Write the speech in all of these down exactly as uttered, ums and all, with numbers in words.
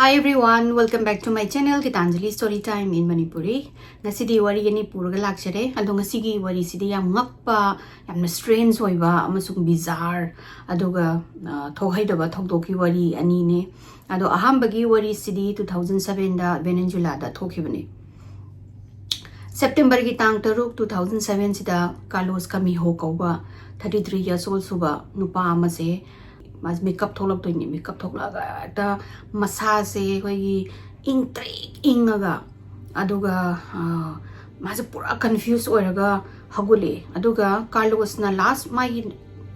Hi everyone, welcome back to my channel, Gitanjali Story Time in Manipuri. ꯉꯁꯤꯗꯤ ꯋꯥꯔꯤ ꯑꯅꯤ ꯄꯨꯔꯒ ꯂꯥꯛꯆꯔꯦ꯫ ꯑꯗꯣ ꯉꯁꯤꯒꯤ ꯋꯥꯔꯤꯁꯤꯗꯤ ꯌꯥꯝ ꯉꯛꯄ, ꯌꯥꯝꯅ strange ꯑꯣꯏꯕ ꯑꯃꯁꯨꯡ bizarre, ꯑꯗꯨꯒ, ꯑ, ꯊꯣꯛꯍꯩꯗꯕ ꯊꯧꯗꯣꯛꯀꯤ ꯋꯥꯔꯤ ꯑꯅꯤꯅꯦ꯫ ꯑꯗꯣ ꯑꯍꯥꯟꯕꯒꯤ ꯋꯥꯔꯤꯁꯤꯗꯤ two thousand sevenꯗ Venezuelaꯗ ꯊꯣꯛꯈꯤꯕꯅꯦ꯫ Septemberꯒꯤ ꯇꯥꯡ ꯇꯔꯨꯛ, two thousand sevenꯁꯤꯗ Carlos Camijo ꯀꯧꯕ thirty three years old ꯁꯨꯕ ꯅꯨꯄꯥ ꯑꯃꯁꯦ, ꯃꯥꯁꯦ ꯃꯤꯀꯞ ꯊꯣꯛꯂꯛꯇꯣꯏꯅꯦ꯫ ꯃꯤꯀꯞ ꯊꯣꯛꯂꯛꯑꯒ ꯍꯦꯛꯇ ꯃꯁꯥꯁꯦ ꯑꯩꯈꯣꯏꯒꯤ ꯏꯪ ꯇ꯭ꯔꯤꯛ ꯏꯪꯉꯒ, ꯑꯗꯨꯒ, ꯑ, ꯃꯥꯁꯦ ꯄꯨꯔꯥ confuse ꯑꯣꯏꯔꯒ ꯍꯧꯒꯠꯂꯛꯑꯦ꯫ ꯑꯗꯨꯒ Carlosꯅ last ꯃꯥꯒꯤ,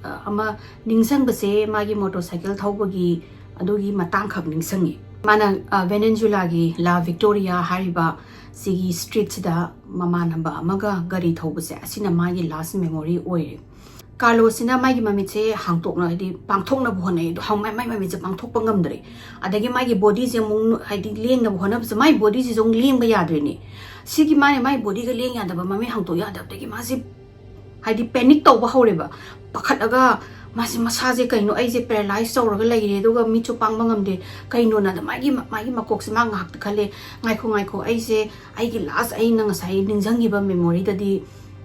ꯑ, ꯑꯃ ꯅꯤꯡꯁꯤꯡꯕꯁꯦ ꯃꯥꯒꯤ motorcycle ꯊꯧꯕꯒꯤ ꯑꯗꯨꯒꯤ ꯃꯇꯥꯡꯈꯛ ꯅꯤꯡꯁꯤꯡꯉꯤ꯫ ꯃꯥꯅ, ꯑ, Venezuelaꯒꯤ La Victoria ꯍꯥꯏꯔꯤꯕ ꯁꯤꯒꯤ streetꯁꯤꯗ ꯃꯃꯥꯟꯅꯕ ꯑꯃꯒ ꯒꯥꯔꯤ ꯊꯧꯕꯁꯦ, ꯑꯁꯤꯅ ꯃꯥꯒꯤ last memory ꯑꯣꯏꯔꯦ꯫ Carlosꯁꯤꯅ ꯃꯥꯒꯤ ꯃꯃꯤꯠꯁꯦ ꯍꯥꯡꯇꯣꯛꯅ, ꯍꯥꯏꯗꯤ ꯄꯥꯡꯊꯣꯛꯅꯕ ꯍꯣꯠꯅꯩ, ꯑꯗꯣ ꯍꯥꯡ-, ꯃꯥꯏ, ꯃꯥꯏ ꯃꯃꯤꯠꯁꯦ ꯄꯥꯡꯊꯣꯛꯄ ꯉꯝꯗ꯭ꯔꯦ꯫ ꯑꯗꯒꯤ ꯃꯥꯒꯤ bodyꯁꯦ ꯑꯃꯨꯛ, ꯍꯥꯏꯗꯤ ꯂꯦꯡꯅꯕ ꯍꯣꯠꯅꯕꯁꯦ, ꯃꯥꯒꯤ bodyꯁꯤꯁꯨ ꯑꯃꯨꯛ ꯂꯦꯡꯕ ꯌꯥꯗ꯭ꯔꯦꯅꯦ꯫ ꯁꯤꯒꯤ ꯃꯥꯅ, ꯃꯥꯒꯤ bodyꯒ ꯂꯦꯡ ꯌꯥꯗꯕ, ꯃꯃꯤꯠ ꯍꯥꯡꯇꯣꯛ ꯌꯥꯗꯕꯗꯒꯤ ꯃꯥꯁꯦ, ꯍꯥꯏꯗꯤ panic ꯇꯧꯕ ꯍꯧꯔꯦꯕ꯫ ꯄꯥꯈꯠꯂꯒ ꯃꯥꯁꯦ, ꯃꯁꯥꯁꯦ ꯀꯩꯅꯣ, ꯑꯩꯁꯦ paralyze ꯇꯧꯔꯒ ꯂꯩꯔꯦ, ꯑꯗꯨꯒ ꯃꯤꯠꯁꯨ ꯄꯥꯡꯕ ꯉꯝꯗꯦ, ꯀꯩꯅꯣꯅ꯫ ꯑꯗ ꯃꯥꯒꯤ, ꯃꯥꯒꯤ ꯃꯀꯣꯛꯁꯦ ꯃꯥ ꯉꯥꯏꯍꯥꯛꯇ ꯈꯜꯂꯦ, "ꯉꯥꯏꯈꯣ, ꯉꯥꯏꯈꯣ, ꯑꯩꯁꯦ ꯑꯩꯒꯤ last ꯑꯩꯅ ꯉꯁꯥꯏ ꯅꯤꯡꯁꯤꯡꯈꯤꯕ memoryꯗꯗꯤ,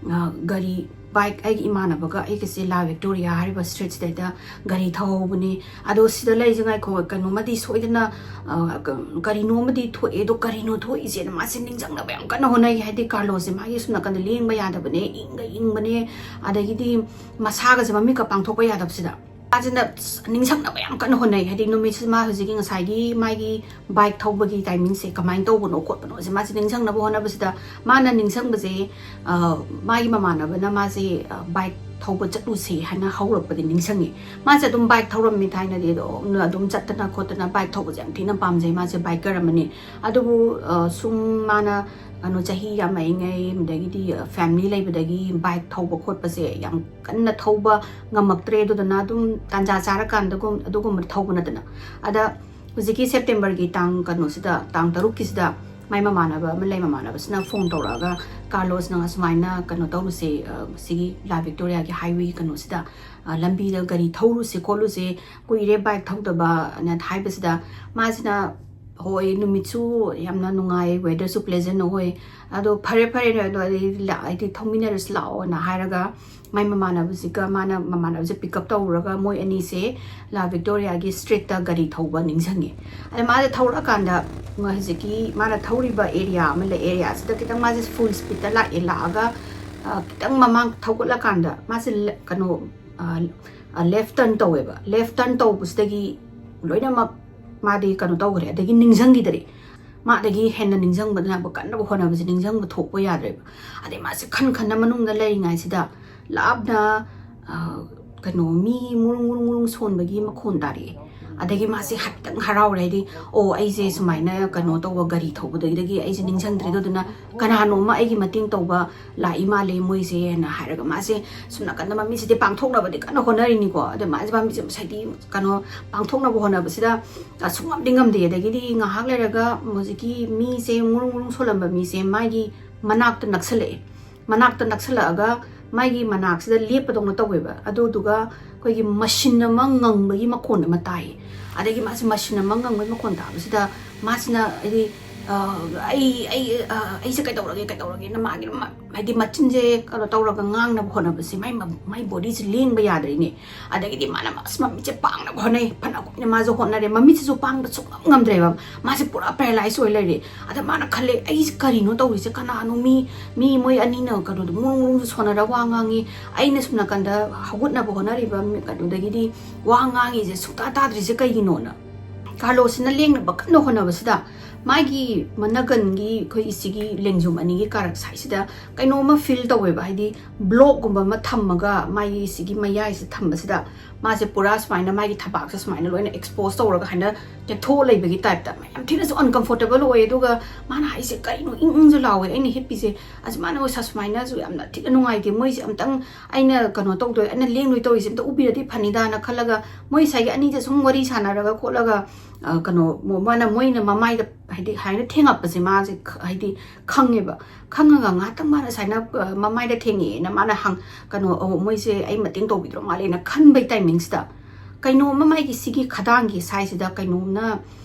ꯑ, ꯒꯥꯔꯤ, bike, ꯑꯩꯒꯤ ꯏꯃꯥꯟꯅꯕꯒ ꯑꯩꯒꯁꯦ La Victoria ꯍꯥꯏꯔꯤꯕ streetꯁꯤꯗꯩꯗ ꯒꯥꯔꯤ ꯊꯧꯍꯧꯕꯅꯦ꯫ ꯑꯗꯣ ꯁꯤꯗ ꯂꯩꯔꯤꯁꯦ, ꯉꯥꯏꯈꯣ, ꯀꯩꯅꯣꯃꯗꯤ ꯁꯣꯏꯗꯅ, ꯑ, ꯀ-, ꯀꯔꯤꯅꯣꯃꯗꯤ ꯊꯣꯛꯑꯦ, ꯑꯗꯣ ꯀꯔꯤꯅꯣ ꯊꯣꯛꯏꯁꯦꯅ" ꯃꯥꯁꯦ ꯅꯤꯡꯁꯤꯡꯅꯕ ꯌꯥꯝ ꯀꯟꯅ ꯍꯣꯠꯅꯩ꯫ ꯍꯥꯏꯗꯤ Carlosꯁꯦ ꯃꯥꯒꯤ ꯁꯨꯝ ꯅꯥꯀꯟꯗ ꯂꯦꯡꯕ ꯌꯥꯗꯕꯅꯦ, ꯏꯪꯒ ꯏꯪꯕꯅꯦ, ꯑꯗꯒꯤꯗꯤ ꯃꯁꯥꯒꯁꯦ ꯃꯃꯤꯠꯀ ꯄꯥꯡꯊꯣꯛꯄ ꯌꯥꯗꯕꯁꯤꯗ꯫ ꯃꯥꯁꯤꯅ ꯅꯤꯡꯁꯤꯡꯅꯕ ꯌꯥꯝ ꯀꯟꯅ ꯍꯣꯠꯅꯩ꯫ ꯍꯥꯏꯗꯤ ꯅꯨꯃꯤꯠꯁꯤ ꯃꯥ ꯍꯧꯖꯤꯛꯀꯤ ꯉꯁꯥꯏꯒꯤ ꯃꯥꯒꯤ bike ꯊꯧꯕꯒꯤ timingꯁꯦ ꯀꯃꯥꯏꯅ ꯇꯧꯕꯅꯣ ꯈꯣꯠꯄꯅꯣꯁꯦ ꯃꯥꯁꯦ ꯅꯤꯡꯁꯤꯡꯅꯕ ꯍꯣꯠꯅꯕꯁꯤꯗ, ꯃꯥꯅ ꯅꯤꯡꯁꯤꯡꯕꯁꯦ, ꯑ, ꯃꯥꯒꯤ ꯃꯃꯥꯟꯅꯕꯅ ꯃꯥꯁꯦ, ꯑ, bike ꯊꯧꯕ ꯆꯠꯂꯨꯁꯦ ꯍꯥꯏꯅ ꯍꯧꯔꯛꯄꯗꯤ ꯅꯤꯡꯁꯤꯡꯉꯤ꯫ ꯃꯥꯁꯦ ꯑꯗꯨꯝ bike ꯊꯧꯔꯝꯃꯤ ꯊꯥꯏꯅꯗꯤ, ꯑꯗꯨꯝ, ꯑꯗꯨꯝ ꯆꯠꯇꯅ ꯈꯣꯠꯇꯅ bike ꯊꯧꯕꯁꯦ ꯌꯥꯝ ꯊꯤꯅ ꯄꯥꯝꯖꯩ꯫ ꯃꯥꯁꯦ biker ꯑꯃꯅꯤ꯫ ꯑꯗꯨꯕꯨ, ꯑ, ꯁꯨꯝ ꯃꯥꯅ, ꯀꯩꯅꯣ, ꯆꯍꯤ ꯌꯥꯝꯃꯛꯏꯉꯩ, ꯑꯗꯒꯤꯗꯤ, ꯑ, family ꯂꯩꯕꯗꯒꯤ bike ꯊꯧꯕ ꯈꯣꯠꯄꯁꯦ ꯌꯥꯝ ꯀꯟꯅ ꯊꯧꯕ ꯉꯝꯃꯛꯇ꯭ꯔꯦ꯫ ꯑꯗꯨꯗꯨꯅ ꯑꯗꯨꯝ ꯇꯥꯟꯖꯥ ꯆꯥꯔꯀꯥꯟꯗꯒꯨꯝ-, ꯑꯗꯨꯒꯨꯝꯕ ꯊꯧꯕ ꯅꯠꯇꯅ꯫ ꯑꯗ ꯍꯧꯖꯤꯛꯀꯤ Septemberꯒꯤ ꯇꯥꯡ ꯀꯩꯅꯣꯁꯤꯗ, ꯇꯥꯡ ꯇꯔꯨꯛꯀꯤꯁꯤꯗ ꯃꯥꯏ ꯃꯃꯥꯟꯅꯕ ꯑꯃ ꯂꯩ, ꯃꯃꯥꯟꯅꯕꯁꯤꯅ phone ꯇꯧꯔꯛꯑꯒ, "Carlosꯅ ꯑꯁꯨꯃꯥꯏꯅ ꯀꯩꯅꯣ ꯇꯧꯔꯨꯁꯦ, ꯑ, ꯁꯤꯒꯤ La Victoriaꯒꯤ highwayꯒꯤ ꯀꯩꯅꯣꯁꯤꯗ, ꯑ, ꯂꯝꯕꯤꯗ ꯒꯥꯔꯤ ꯊꯧꯔꯨꯁꯦ ꯈꯣꯠꯂꯨꯁꯦ, ꯀꯨꯏꯔꯦ bike ꯊꯧꯗꯕꯅ" ꯍꯥꯏꯕꯁꯤꯗ, ꯃꯥꯁꯤꯅ ꯍꯣꯏ, ꯅꯨꯃꯤꯠꯁꯨ ꯌꯥꯝꯅ ꯅꯨꯡꯉꯥꯏ, weatherꯁꯨ pleasant ꯑꯣꯏ꯫ ꯑꯗꯣ ꯐꯔꯦ ꯐꯔꯦ, ꯅꯣꯏ ꯑꯗꯣ ꯑꯩ ꯂꯥꯛ-, ꯑꯩꯗꯤ ꯊꯧꯃꯤꯟꯅꯔꯁꯤ ꯂꯥꯛꯑꯣꯅ ꯍꯥꯏꯔꯒ, ꯃꯥꯏ ꯃꯃꯥꯟꯅꯕꯁꯤꯒ, ꯃꯥꯅ ꯃꯃꯥꯟꯅꯕꯁꯦ pick up ꯇꯧꯔꯒ ꯃꯣꯏ ꯑꯅꯤꯁꯦ ꯂꯥ ꯕꯤꯛꯇꯣꯔꯤꯌꯥꯒꯤ streetꯇ ꯒꯥꯔꯤ ꯊꯧꯕ ꯅꯤꯡꯁꯤꯡꯉꯦ꯫ ꯑꯗ ꯃꯥꯁꯦ ꯊꯧꯔꯛꯑꯀꯥꯟꯗ ꯍꯧꯖꯤꯛꯀꯤ ꯃꯥꯅ ꯊꯧꯔꯤꯕ area ꯑꯃ ꯂꯩ, areaꯁꯤꯗ ꯈꯤꯇꯪ ꯃꯥꯁꯦ full speedꯇ ꯂꯥꯛꯑꯦ꯫ ꯂꯥꯛꯑꯒ, ꯑ, ꯈꯤꯇꯪ ꯃꯃꯥꯡ ꯊꯧꯒꯠꯂꯀꯥꯟꯗ ꯃꯥꯁꯦ ꯂꯦ-, ꯀꯩꯅꯣ, ꯑ, ꯑ, left turn ꯇꯧꯋꯦꯕ꯫ Left turn ꯇꯧꯕꯁꯤꯗꯒꯤ ꯂꯣꯏꯅꯃꯛ ꯃꯥꯗꯤ ꯀꯩꯅꯣ ꯇꯧꯈ꯭ꯔꯦ, ꯑꯗꯒꯤ ꯅꯤꯡꯁꯤꯡꯈꯤꯗꯔꯦ꯫ ꯃꯥꯗꯒꯤ ꯍꯦꯟꯅ ꯅꯤꯡꯁꯤꯡꯕꯅꯕ ꯀꯟꯅꯕ ꯍꯣꯠꯅꯕꯁꯦ ꯅꯤꯡꯁꯤꯡꯕ ꯊꯣꯛꯄ ꯌꯥꯗ꯭ꯔꯦꯕ꯫ ꯑꯗꯩ ꯃꯥꯁꯦ ꯈꯟ ꯈꯟꯅ ꯃꯅꯨꯡꯗ ꯂꯩꯔꯤꯉꯩꯁꯤꯗ ꯂꯥꯞꯅ, ꯑ, ꯀꯩꯅꯣ, ꯃꯤ ꯃꯨꯔꯨꯡ ꯃꯨꯔꯨꯡ ꯃꯨꯔꯨꯡ ꯁꯣꯟꯕꯒꯤ ꯃꯈꯣꯟ ꯇꯥꯔꯛꯑꯦ꯫ ꯑꯗꯒꯤ ꯃꯥꯁꯦ ꯍꯥꯏꯐꯦꯠꯇꯪ ꯍꯔꯥꯎꯔꯦ, ꯍꯥꯏꯗꯤ, "ꯑꯣ, ꯑꯩꯁꯦ ꯁꯨꯃꯥꯏꯅ ꯀꯩꯅꯣ ꯇꯧꯕ, ꯒꯥꯔꯤ ꯊꯧꯕꯗꯒꯤ ꯑꯩꯁꯦ ꯅꯤꯡꯁꯤꯡꯗ꯭ꯔꯦ, ꯑꯗꯨꯗꯨꯅ ꯀꯅꯥꯅꯣꯝꯃ ꯑꯩꯒꯤ ꯃꯇꯦꯡ ꯇꯧꯕ ꯂꯥꯛꯏ ꯃꯥꯜꯂꯦ ꯃꯣꯏꯁꯦꯅ" ꯍꯥꯏꯔꯒ ꯃꯥꯁꯦ ꯁꯨꯝ ꯅꯥꯀꯟꯗ ꯃꯃꯤꯠꯁꯤꯗꯤ ꯄꯥꯡꯊꯣꯛꯅꯕꯗꯤ ꯀꯟꯅ ꯍꯣꯠꯅꯔꯤꯅꯤꯀꯣ꯫ ꯑꯗ ꯃꯥꯁꯦ ꯃꯃꯤꯠꯁꯦ ꯉꯁꯥꯏꯗꯤ ꯀꯩꯅꯣ ꯄꯥꯡꯊꯣꯛꯅꯕ ꯍꯣꯠꯅꯕꯁꯤꯗ, ꯑ, ꯁꯨꯡꯉꯝꯗꯤ ꯉꯝꯗꯦ꯫ ꯑꯗꯒꯤꯗꯤ ꯉꯥꯏꯍꯥꯛ ꯂꯩꯔꯒ ꯍꯧꯖꯤꯛꯀꯤ ꯃꯤꯁꯦ, ꯃꯨꯔꯨꯡ ꯃꯨꯔꯨꯡ ꯁꯣꯜꯂꯝꯕ ꯃꯤꯁꯦ ꯃꯥꯒꯤ ꯃꯅꯥꯛꯇ ꯅꯛꯁꯜꯂꯛꯑꯦ꯫ ꯃꯅꯥꯛꯇ ꯅꯛꯁꯜꯂꯛꯑꯒ ꯃꯥꯒꯤ ꯃꯅꯥꯛꯁꯤꯗ ꯂꯦꯞꯄꯗꯧꯅ ꯇꯧꯋꯦꯕ꯫ ꯑꯗꯨꯗꯨꯒ ꯑꯩꯈꯣꯏꯒꯤ ꯃꯁꯤꯟ ꯑꯃ ꯉꯪꯕꯒꯤ ꯃꯈꯣꯟ ꯑꯃ ꯇꯥꯏꯌꯦ꯫ ꯑꯗꯒꯤ ꯃꯥꯁꯦ ꯃꯁꯤꯟ ꯑꯃ ꯉꯪꯕꯒꯤ ꯃꯈꯣꯟ ꯇꯥꯕꯁꯤꯗ ꯃꯥꯁꯤꯅ, ꯍꯥꯏꯗꯤ, ꯑ, "ꯑꯩ, ꯑꯩ, ꯑ, ꯑꯩꯁꯦ ꯀꯩꯗꯧꯔꯒꯦ, ꯀꯩꯗꯧꯔꯒꯦꯅ" ꯃꯥꯒꯤ ꯃ-, ꯍꯥꯏꯗꯤ ꯃꯆꯤꯟꯁꯦ ꯀꯩꯅꯣ ꯇꯧꯔꯒ ꯉꯥꯡꯅꯕ ꯍꯣꯠꯅꯕꯁꯦ ꯃꯥꯏ ꯃ-, ꯃꯥꯏ bodyꯁꯦ ꯂꯦꯡꯕ ꯌꯥꯗ꯭ꯔꯤꯅꯦ꯫ ꯑꯗꯒꯤꯗꯤ ꯃꯥꯅ ꯑꯁ ꯃꯃꯤꯠꯁꯦ ꯄꯥꯡꯅꯕ ꯍꯣꯠꯅꯩ, ꯐꯅ ꯀꯨꯏꯅ ꯃꯥꯁꯨ ꯍꯣꯠꯅꯔꯦ, ꯃꯃꯤꯠꯁꯤꯁꯨ ꯄꯥꯡꯕ ꯁꯨꯡꯉꯝ ꯉꯝꯗ꯭ꯔꯦꯕ꯫ ꯃꯥꯁꯦ ꯄꯨꯔꯥ paralyze ꯑꯣꯏ ꯂꯩꯔꯦ꯫ ꯑꯗ ꯃꯥꯅ ꯈꯜꯂꯦ, "ꯑꯩꯁꯦ ꯀꯔꯤꯅꯣ ꯇꯧꯔꯤꯁꯦ? ꯀꯅꯥꯅꯣ ꯃꯤ, ꯃꯤ ꯃꯣꯏ ꯑꯅꯤꯅ ꯀꯩꯅꯣꯗꯣ ꯃꯨꯔꯨꯡ ꯃꯨꯔꯨꯡꯁꯨ ꯁꯣꯟꯅꯔ ꯋꯥ ꯉꯥꯡꯉꯤ, ꯑꯩꯅ ꯁꯨꯝ ꯅꯥꯀꯟꯗ ꯍꯧꯒꯠꯅꯕ ꯍꯣꯠꯅꯔꯤꯕ ꯃꯤ-, ꯀꯩꯅꯣꯗꯒꯤꯗꯤ ꯋꯥ ꯉꯥꯡꯉꯤꯁꯦ ꯁꯨꯡꯇꯥ ꯇꯥꯗ꯭ꯔꯤꯁꯦ ꯀꯩꯒꯤꯅꯣꯅ?" ꯀꯥꯔꯂꯣꯁꯁꯤꯅ ꯂꯦꯡꯅꯕ ꯀꯟꯅ ꯍꯣꯠꯅꯕꯁꯤꯗ ꯃꯥꯒꯤ ꯃꯅꯒꯟꯒꯤ ꯑꯩꯈꯣꯏ ꯁꯤꯒꯤ ꯂꯦꯡꯖꯨꯝ ꯑꯅꯤꯒꯤ ꯀꯥꯔꯛ ꯁꯥꯏꯁꯤꯗ ꯀꯩꯅꯣꯝꯃ feel ꯇꯧꯋꯦꯕ, ꯍꯥꯏꯗꯤ blockꯀꯨꯝꯕ ꯑꯃ ꯊꯝꯃꯒ ꯃꯥꯒꯤ ꯁꯤꯒꯤ ꯃꯌꯥꯏꯁꯤꯗ ꯊꯝꯕꯁꯤꯗ ꯃꯥꯁꯦ ꯄꯨꯔꯥ ꯁꯨꯃꯥꯏꯅ ꯃꯥꯒꯤ ꯊꯕꯥꯛꯁꯦ ꯁꯨꯃꯥꯏꯅ ꯂꯣꯏꯅ expose ꯇꯧꯔꯒ ꯍꯥꯏꯅ ꯇꯦꯛꯊꯣꯛꯑ ꯂꯩꯕꯒꯤ typeꯇ ꯌꯥꯝ ꯊꯤꯅꯁꯨ uncomfortable ꯑꯣꯏ꯫ ꯑꯗꯨꯒ ꯃꯥꯅ ꯍꯥꯏꯁꯦ ꯀꯔꯤꯅꯣ ꯏꯪ ꯏꯪꯁꯨ ꯂꯥꯎꯋꯦ ꯑꯩꯅ ꯍꯤꯞꯄꯤꯁꯦ꯫ ꯑꯁ, ꯃꯥꯅ ꯁ-, ꯁꯨꯃꯥꯏꯅꯁꯨ ꯌꯥꯝꯅ ꯊꯤꯅ ꯅꯨꯡꯉꯥꯏꯇꯦ, ꯃꯣꯏꯁꯦ ꯑꯝꯇꯪ ꯑꯩꯅ ꯀꯩꯅꯣ ꯇꯧꯗꯣꯏ, ꯑꯩꯅ ꯂꯦꯡꯗꯣꯏ ꯇꯧꯔꯤꯁꯦ ꯑꯝꯇ ꯎꯕꯤꯔꯗꯤ ꯐꯅꯤꯗꯥꯅ ꯈꯜꯂꯒ ꯃꯣꯏ ꯉꯁꯥꯏꯒꯤ ꯑꯅꯤꯁꯦ ꯁꯨꯝ ꯋꯥꯔꯤ ꯁꯥꯟꯅꯔꯒ ꯈꯣꯠꯂꯒ, ꯑ, ꯀꯩꯅꯣ, ꯃ-, ꯃꯥꯅ, ꯃꯣꯏꯅ ꯃꯃꯥꯏꯗ ꯍꯥꯏꯗꯤ ꯍꯥꯏꯅ ꯊꯦꯡꯉꯛꯄꯁꯦ ꯃꯥꯁꯦ ꯈ-, ꯍꯥꯏꯗꯤ ꯈꯪꯉꯦꯕ꯫ ꯈꯪꯉꯒ ꯉꯥꯏꯍꯥꯛꯇꯪ ꯃꯥꯅ ꯁꯨꯃꯥꯏꯅ, ꯑ, ꯃꯃꯥꯏꯗ ꯊꯦꯡꯉꯛꯑꯦꯅ ꯃꯥꯅ ꯍꯪ-, ꯀꯩꯅꯣ, "ꯑꯣ, ꯃꯣꯏꯁꯦ ꯑꯩ ꯃꯇꯦꯡ ꯇꯧꯕꯤꯗ꯭ꯔꯣ ꯃꯥꯜꯂꯦꯅ" ꯈꯟꯕꯩ timingꯁꯤꯗ ꯀꯩꯅꯣꯝꯃ ꯃꯥꯒꯤ ꯁꯤꯒꯤ ꯈꯗꯥꯡꯒꯤ sideꯁꯤꯗ ꯀꯩꯅꯣꯝꯅ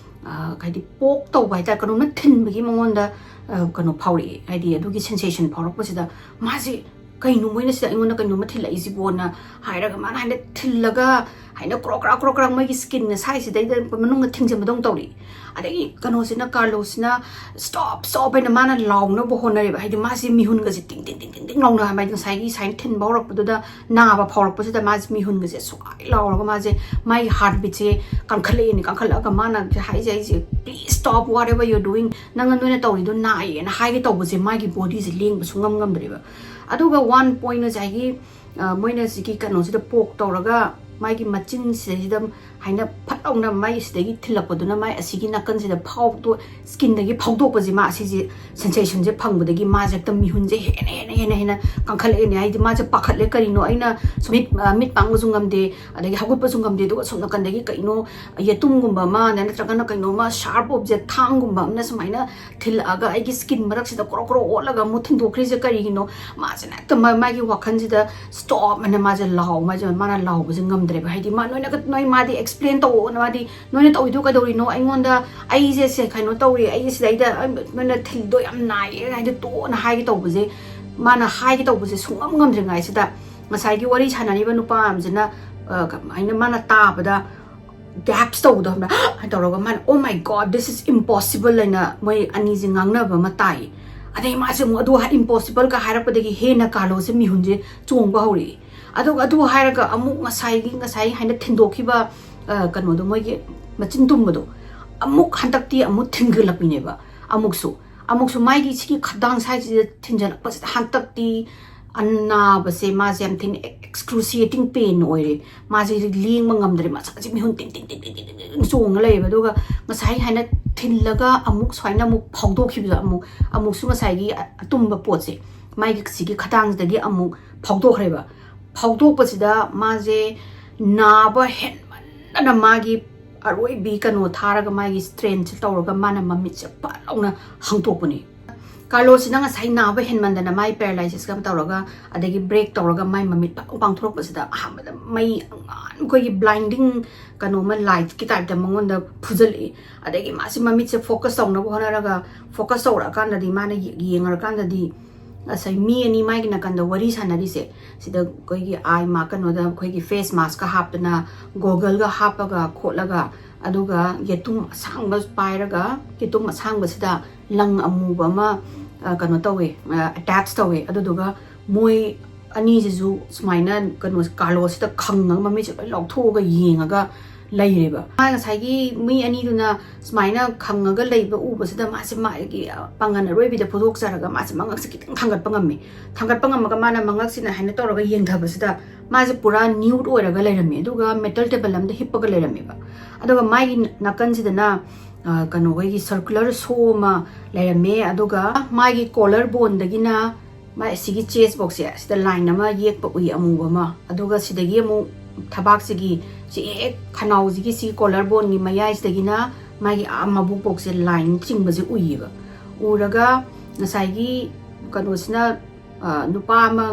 ꯍꯥꯏꯗꯤ ꯄꯣꯛ ꯇꯧꯕ ꯍꯥꯏꯇꯥꯔꯦ, ꯀꯩꯅꯣꯝꯅ ꯊꯤꯟꯕꯒꯤ ꯃꯉꯣꯟꯗ ꯀꯩꯅꯣ ꯐꯥꯎꯔꯛꯏ, ꯍꯥꯏꯗꯤ ꯑꯗꯨꯒꯤ ꯁꯦꯟꯁꯦꯁꯟ ꯐꯥꯎꯔꯛꯄꯁꯤꯗ ꯃꯥꯁꯦ ꯀꯩꯅꯣ ꯃꯣꯏꯅ ꯁꯤꯗ ꯑꯩꯉꯣꯟꯗ ꯀꯩꯅꯣꯝꯃ ꯊꯤꯜꯂꯛꯏꯁꯤꯕꯣꯅ ꯍꯥꯏꯔꯒ ꯃꯥꯅ ꯍꯥꯏꯅ ꯊꯤꯜꯂꯒ ꯍꯥꯏꯅ ꯀ꯭ꯔꯣꯛ ꯀ꯭ꯔꯥꯛ ꯀ꯭ꯔꯣꯛ ꯀ꯭ꯔꯥꯛ ꯃꯣꯏꯒꯤ ꯁ꯭ꯀꯤꯟꯅ ꯁꯥꯏꯁꯤꯗꯩꯗ ꯃꯅꯨꯡꯗ ꯊꯤꯡꯖꯤꯟꯕꯗꯧ ꯇꯧꯔꯛꯏ꯫ ꯑꯗꯒꯤ ꯀꯩꯅꯣꯁꯤꯅ, ꯀꯥꯔꯂꯣꯁꯤꯅ "ꯁ꯭ꯇꯣꯞ, ꯁ꯭ꯇꯣꯞ" ꯍꯥꯏꯅ ꯃꯥꯅ ꯂꯥꯎꯅꯕ ꯍꯣꯠꯅꯔꯦꯕ꯫ ꯍꯥꯏꯗꯤ ꯃꯥꯁꯦ ꯃꯤꯍꯨꯟꯒꯁꯦ ꯇꯤꯡ ꯇꯤꯡ ꯇꯤꯡ ꯇꯤꯡ ꯇꯤꯡ ꯂꯥꯎꯅ, ꯍꯥꯏꯗꯤ ꯉꯁꯥꯏꯒꯤ ꯁꯥꯏꯅ ꯊꯤꯟꯕ ꯍꯧꯔꯛꯄꯗꯨꯗ ꯅꯥꯕ ꯐꯥꯎꯔꯛꯄꯁꯤꯗ ꯃꯥꯁꯦ ꯃꯤꯍꯨꯟꯒꯁꯦ ꯁ꯭ꯋꯥꯏ ꯂꯥꯎꯔꯒ ꯃꯥꯁꯦ, ꯃꯥꯒꯤ ꯍꯥꯔꯠ ꯕꯤꯠꯁꯦ ꯀꯟꯈꯠꯂꯛꯑꯦꯅꯦ꯫ ꯀꯟꯈꯠꯂꯛꯑꯒ ꯃꯥꯅ ꯍꯥꯏꯁꯦ, ꯑꯩꯁꯦ "Please stop whatever you're doing, ꯅꯪꯅ ꯅꯣꯏꯅ ꯇꯧꯔꯤꯗꯣ ꯅꯥꯏꯌꯦꯅ" ꯍꯥꯏꯒꯦ ꯇꯧꯕꯁꯦ ꯃꯥꯒꯤ ꯕꯣꯗꯤꯁꯦ ꯂꯦꯡꯕ ꯁꯨꯡꯉꯝ ꯉꯝꯗ꯭ꯔꯦꯕ꯫ ꯑꯗꯨꯒ ꯋꯥꯟ ꯄꯣꯏꯟ ꯉꯁꯥꯏꯒꯤ ꯃꯣꯏꯅ ꯁꯤꯒꯤ ꯀꯩꯅꯣꯁꯤꯗ ꯄꯣꯛ ꯇꯧꯔꯒ ꯃꯥꯒꯤ ꯃꯆꯤꯟꯁꯤꯗꯩꯁꯤꯗ ꯍꯥꯏꯅ ꯐꯠ ꯂꯥꯎꯅ ꯃꯥꯏ ꯁꯤꯗꯒꯤ ꯊꯤꯜꯂꯛꯄꯗꯨꯅ ꯃꯥꯏ ꯑꯁꯤꯒꯤ ꯅꯥꯀꯟꯁꯤꯗ ꯐꯥꯎꯗꯣ, ꯁ꯭ꯀꯤꯟꯗꯒꯤ ꯐꯥꯎꯗꯣꯛꯄꯁꯦ, ꯃꯥ ꯑꯁꯤꯁꯦ ꯁꯦꯟꯁꯦꯁꯟꯁꯦ ꯐꯪꯕꯗꯒꯤ ꯃꯥꯁꯦ ꯍꯦꯛꯇ ꯃꯤꯍꯨꯟꯁꯦ ꯍꯦꯟꯅ ꯍꯦꯟꯅ ꯍꯦꯟꯅ ꯍꯦꯟꯅ ꯀꯟꯈꯠꯂꯛꯑꯦꯅꯦ꯫ ꯍꯥꯏꯗꯤ ꯃꯥꯁꯦ ꯄꯥꯈꯠꯂꯦ, ꯀꯔꯤꯅꯣ ꯑꯩꯅ ꯁꯨꯝ ꯃꯤꯠ, ꯑ, ꯃꯤꯠ ꯄꯥꯡꯕꯁꯨ ꯉꯝꯗꯦ, ꯑꯗꯒꯤ ꯍꯧꯒꯠꯄꯁꯨ ꯉꯝꯗꯦ, ꯑꯗꯨꯒ ꯁꯣꯝ ꯅꯥꯀꯟꯗꯒꯤ ꯀꯩꯅꯣ ꯌꯦꯇꯨꯝꯒꯨꯝꯕ ꯑꯃ ꯅꯠꯇ꯭ꯔꯒꯅ ꯀꯩꯅꯣꯝꯃ ꯁꯥꯔꯞ ꯑꯣꯕꯖꯦꯛ ꯊꯥꯡꯒꯨꯝꯕ ꯑꯃꯅ ꯁꯨꯃꯥꯏꯅ ꯊꯤꯜꯂꯛꯑꯒ ꯑꯩꯒꯤ ꯁ꯭ꯀꯤꯟ ꯃꯔꯛꯁꯤꯗ ꯀ꯭ꯔꯣꯛ ꯀ꯭ꯔꯣꯛ ꯑꯣꯠꯂꯒ ꯑꯃꯨꯛ ꯊꯤꯟꯗꯣꯛꯈ꯭ꯔꯤꯁꯦ ꯀꯔꯤꯒꯤꯅꯣ? ꯃꯥꯁꯤꯅ ꯍꯦꯛꯇ ꯃꯥ-, ꯃꯥꯒꯤ ꯋꯥꯈꯜꯁꯤꯗ "ꯁ꯭ꯇꯣꯞ" ꯍꯥꯏꯅ ꯃꯥꯁꯦ ꯂꯥꯎ, ꯃꯥꯁꯦ, ꯃꯥꯅ ꯂꯥꯎꯕꯁꯦ ꯉꯝꯗ꯭ꯔꯦꯕ꯫ ꯍꯥꯏꯗꯤ ꯃꯥ ꯅꯣꯏꯅ, ꯅꯣꯏ, ꯃꯥꯗꯤ ꯑꯦꯛꯁꯄ꯭ꯂꯦꯟ ꯇꯧꯑꯣꯅ, ꯃꯥꯗꯤ "ꯅꯣꯏꯅ ꯇꯧꯔꯤꯗꯣ ꯀꯩꯗꯧꯔꯤꯅꯣ? ꯑꯩꯉꯣꯟꯗ, ꯑꯩꯁꯦ ꯁꯦ ꯀꯩꯅꯣ ꯇꯧꯔꯤ, ꯑꯩ ꯁꯤꯗꯩꯗ, ꯑ, ꯅꯣꯏꯅ ꯊꯤꯜꯂꯤꯗꯣ ꯌꯥꯝ ꯅꯥꯏꯌꯦ" ꯍꯥꯏꯗꯤ ꯇꯣꯛꯑꯣꯅ ꯍꯥꯏꯒꯦ ꯇꯧꯕꯁꯦ, ꯃꯥꯅ ꯍꯥꯏꯒꯦ ꯇꯧꯕꯁꯦ ꯁꯨꯡꯉꯝ ꯉꯝꯗ꯭ꯔꯤꯉꯩꯁꯤꯗ ꯉꯁꯥꯏꯒꯤ ꯋꯥꯔꯤ ꯁꯥꯟꯅꯔꯤꯕ ꯅꯨꯄꯥ ꯑꯃꯁꯤꯅ, ꯑ, ꯀꯃꯥꯏꯅ ꯃꯥꯅ ꯇꯥꯕꯗ ꯒ꯭ꯌꯥꯞꯁ ꯇꯧꯕꯗꯣ ꯈꯪꯕ꯭ꯔꯥ? ꯍꯥꯏꯅ ꯇꯧꯔꯒ ꯃꯥꯅ "Oh my God, this is impossible" ꯍꯥꯏꯅ ꯃꯣꯏ ꯑꯅꯤꯁꯦ ꯉꯥꯡꯅꯕ ꯑꯃ ꯇꯥꯏ꯫ ꯑꯗꯩ ꯃꯥꯁꯦ ꯑꯃꯨꯛ ꯑꯗꯨ ꯏꯝꯄꯣꯁꯤꯕꯜꯒ ꯍꯥꯏꯔꯛꯄꯗꯒꯤ ꯍꯦꯟꯅ ꯀꯥꯔꯂꯣꯁꯁꯦ ꯃꯤꯍꯨꯟꯁꯦ ꯆꯣꯡꯕ ꯍꯧꯔꯛꯏ꯫ ꯑꯗꯨꯒ ꯑꯗꯨ ꯍꯥꯏꯔꯒ ꯑꯃꯨꯛ ꯉꯁꯥꯏꯒꯤ, ꯉꯁꯥꯏ ꯍꯥꯏꯅ ꯊꯤꯟꯗꯣꯛꯈꯤꯕ, ꯑ, ꯀꯩꯅꯣꯗꯣ, ꯃꯣꯏꯒꯤ ꯃꯆꯤꯟ ꯇꯨꯝꯕꯗꯣ, ꯑꯃꯨꯛ ꯍꯟꯗꯛꯇꯤ ꯑꯃꯨꯛ ꯊꯤꯟꯒꯠꯂꯛꯄꯤꯅꯦꯕ꯫ ꯑꯃꯨꯛꯁꯨ, ꯑꯃꯨꯛꯁꯨ ꯃꯥꯒꯤ ꯁꯤꯒꯤ ꯈꯗꯥꯡ ꯁꯥꯏꯁꯤꯗ ꯊꯤꯟꯖꯜꯂꯛꯄꯁꯤꯗ ꯍꯟꯗꯛꯇꯤ ꯑꯅꯥꯕꯁꯦ ꯃꯥꯁꯦ ꯌꯥꯝ ꯊꯤꯅ excruciating pain ꯑꯣꯏꯔꯦ꯫ ꯃꯥꯁꯦ ꯂꯦꯡꯕ ꯉꯝꯗ꯭ꯔꯦ, ꯃꯁꯥꯁꯦ ꯃꯤꯍꯨꯟ ꯇꯤꯡ ꯇꯤꯡ ꯇꯤꯡ ꯇꯤꯡ ꯇꯤꯡ ꯇꯤꯡ ꯆꯣꯡꯉ ꯂꯩꯌꯦꯕ꯫ ꯑꯗꯨꯒ ꯉꯁꯥꯏ ꯍꯥꯏꯅ ꯊꯤꯜꯂꯒ ꯑꯃꯨꯛ ꯁꯨꯃꯥꯏꯅ ꯑꯃꯨꯛ ꯐꯥꯎꯗꯣꯛꯈꯤꯕꯗ ꯑꯃꯨꯛ, ꯑꯃꯨꯛꯁꯨ ꯉꯁꯥꯏꯒꯤ ꯑꯇꯨꯝꯕ ꯄꯣꯠꯁꯦ ꯃꯥꯒꯤ ꯁꯤꯒꯤ ꯈꯗꯥꯡꯁꯤꯗꯒꯤ ꯑꯃꯨꯛ ꯐꯥꯎꯗꯣꯛꯈ꯭ꯔꯦꯕ꯫ ꯐꯥꯎꯗꯣꯛꯄꯁꯤꯗ ꯃꯥꯁꯦ ꯅꯥꯕ ꯍꯦꯟꯃꯟꯗꯅ ꯃꯥꯒꯤ ꯑꯔꯣꯏꯕꯤ ꯀꯩꯅꯣ ꯊꯥꯔꯒ ꯃꯥꯒꯤ ꯁ꯭ꯇ꯭ꯔꯦꯟꯁꯦ ꯇꯧꯔꯒ ꯃꯥꯅ ꯃꯃꯤꯠꯁꯦ ꯄꯠ ꯂꯥꯎꯅ ꯍꯥꯡꯇꯣꯛꯄꯅꯤ꯫ ꯀꯥꯔꯂꯣꯁꯁꯤꯅ ꯉꯁꯥꯏ ꯅꯥꯕ ꯍꯦꯟꯃꯟꯗꯅ ꯃꯥꯏ paralysis ꯑꯃ ꯇꯧꯔꯒ, ꯑꯗꯒꯤ break ꯇꯧꯔꯒ ꯃꯥꯏ ꯃꯃꯤꯠ ꯄꯥꯡ ꯄꯥꯡꯊꯣꯔꯛꯄꯁꯤꯗ ꯑꯍꯥꯟꯕꯗ ꯃꯩ ꯑꯉꯥꯟ, ꯑꯩꯈꯣꯏꯒꯤ blinding ꯀꯩꯅꯣꯃ lightꯀꯤ typeꯇ ꯃꯉꯣꯟꯗ ꯐꯨꯖꯜꯂꯛꯏ꯫ ꯑꯗꯒꯤ ꯃꯥꯁꯤ ꯃꯃꯤꯠꯁꯦ focus ꯇꯧꯅꯕ ꯍꯣꯠꯅꯔꯒ, focus ꯇꯧꯔꯛꯑꯀꯥꯟꯗꯗꯤ, ꯃꯥꯅ ꯌꯦ-, ꯌꯦꯡꯉꯨꯔꯀꯥꯟꯗꯗꯤ ꯉꯁꯥꯏ ꯃꯤ ꯑꯅꯤ ꯃꯥꯒꯤ ꯅꯥꯀꯟꯗ ꯋꯥꯔꯤ ꯁꯥꯟꯅꯔꯤꯁꯦ, ꯁꯤꯗ ꯑꯩꯈꯣꯏꯒꯤ eye ꯃꯥ-, ꯀꯩꯅꯣꯗ ꯑꯩꯈꯣꯏꯒꯤ face maskꯀ ꯍꯥꯞꯇꯅ, goggleꯒ ꯍꯥꯞꯄꯒ ꯈꯣꯠꯂꯒ, ꯑꯗꯨꯒ ꯌꯦꯇꯨꯝ ꯑꯁꯥꯡꯕ ꯄꯥꯏꯔꯒ, ꯌꯦꯇꯨꯝ ꯑꯁꯥꯡꯕꯁꯤꯗ ꯂꯪ ꯑꯃꯨꯕ ꯑꯃ, ꯑ, ꯀꯩꯅꯣ ꯇꯧꯋꯦ, ꯑ, attach ꯇꯧꯋꯦ꯫ ꯑꯗꯨꯗꯨꯒ ꯃꯣꯏ ꯑꯅꯤꯁꯤꯁꯨ ꯁꯨꯃꯥꯏꯅ ꯀꯩꯅꯣ, ꯀꯥꯔꯂꯣꯁꯁꯤꯗ ꯈꯪꯉꯒ, ꯃꯃꯤꯠꯁꯦ ꯂꯣꯏ ꯂꯥꯎꯊꯣꯛꯑꯒ ꯌꯦꯡꯉꯒ ꯂꯩꯔꯦꯕ꯫ ꯃꯥ ꯉꯁꯥꯏꯒꯤ ꯃꯤ ꯑꯅꯤꯗꯨꯅ ꯁꯨꯃꯥꯏꯅ ꯈꯪꯉꯒ ꯂꯩꯕ ꯎꯕꯁꯤꯗ, ꯃꯥꯁꯦ ꯃꯥꯒꯤ ꯄꯥꯡꯒꯜ ꯑꯔꯣꯏꯕꯤꯗ ꯐꯨꯗꯣꯛꯆꯔꯒ, ꯃꯥꯁꯦ ꯃꯉꯛꯁꯦ ꯈꯤꯇꯪ ꯊꯥꯡꯒꯠꯄ ꯉꯝꯃꯦ꯫ ꯊꯥꯡꯒꯠꯄ ꯉꯝꯃꯒ ꯃꯥꯅ ꯃꯉꯛꯁꯤꯅ ꯍꯥꯏꯅ ꯇꯧꯔꯒ ꯌꯦꯡꯊꯕꯁꯤꯗ, ꯃꯥꯁꯦ ꯄꯨꯔꯥ nude ꯑꯣꯏꯔꯒ ꯂꯩꯔꯝꯃꯦ꯫ ꯑꯗꯨꯒ metal table ꯑꯃꯗ ꯍꯤꯞꯄꯒ ꯂꯩꯔꯝꯃꯦꯕ꯫ ꯑꯗꯨꯒ ꯃꯥꯒꯤ ꯅꯥꯀꯟꯁꯤꯗꯅ, ꯑ, ꯀꯩꯅꯣ, ꯑꯩꯈꯣꯏꯒꯤ circular saw ꯑꯃ ꯂꯩꯔꯝꯃꯦ꯫ ꯑꯗꯨꯒ ꯃꯥꯒꯤ collar boneꯗꯒꯤꯅ ꯃꯥ ꯁꯤꯒꯤ chest ꯐꯥꯎꯁꯦ, ꯁꯤꯗ line ꯑꯃ ꯌꯦꯛꯄ ꯎꯏ, ꯑꯃꯨꯕ ꯑꯃ꯫ ꯑꯗꯨꯒ ꯁꯤꯗꯒꯤ ꯑꯃꯨꯛ ꯊꯕꯥꯛꯁꯤꯒꯤ, ꯁꯤ ꯍꯦꯛ ꯈꯅꯥꯎꯁꯤꯒꯤ, ꯁꯤ collar boneꯒꯤ ꯃꯌꯥꯏꯁꯤꯗꯒꯤꯅ ꯃꯥꯒꯤ ꯑꯥ ꯃꯕꯨꯛ ꯐꯥꯎꯁꯦ line ꯆꯤꯡꯕꯁꯦ ꯎꯏꯌꯦꯕ꯫ ꯎꯔꯒ ꯉꯁꯥꯏꯒꯤ ꯀꯩꯅꯣꯁꯤꯅ, ꯑ, ꯅꯨꯄꯥ ꯑꯃ,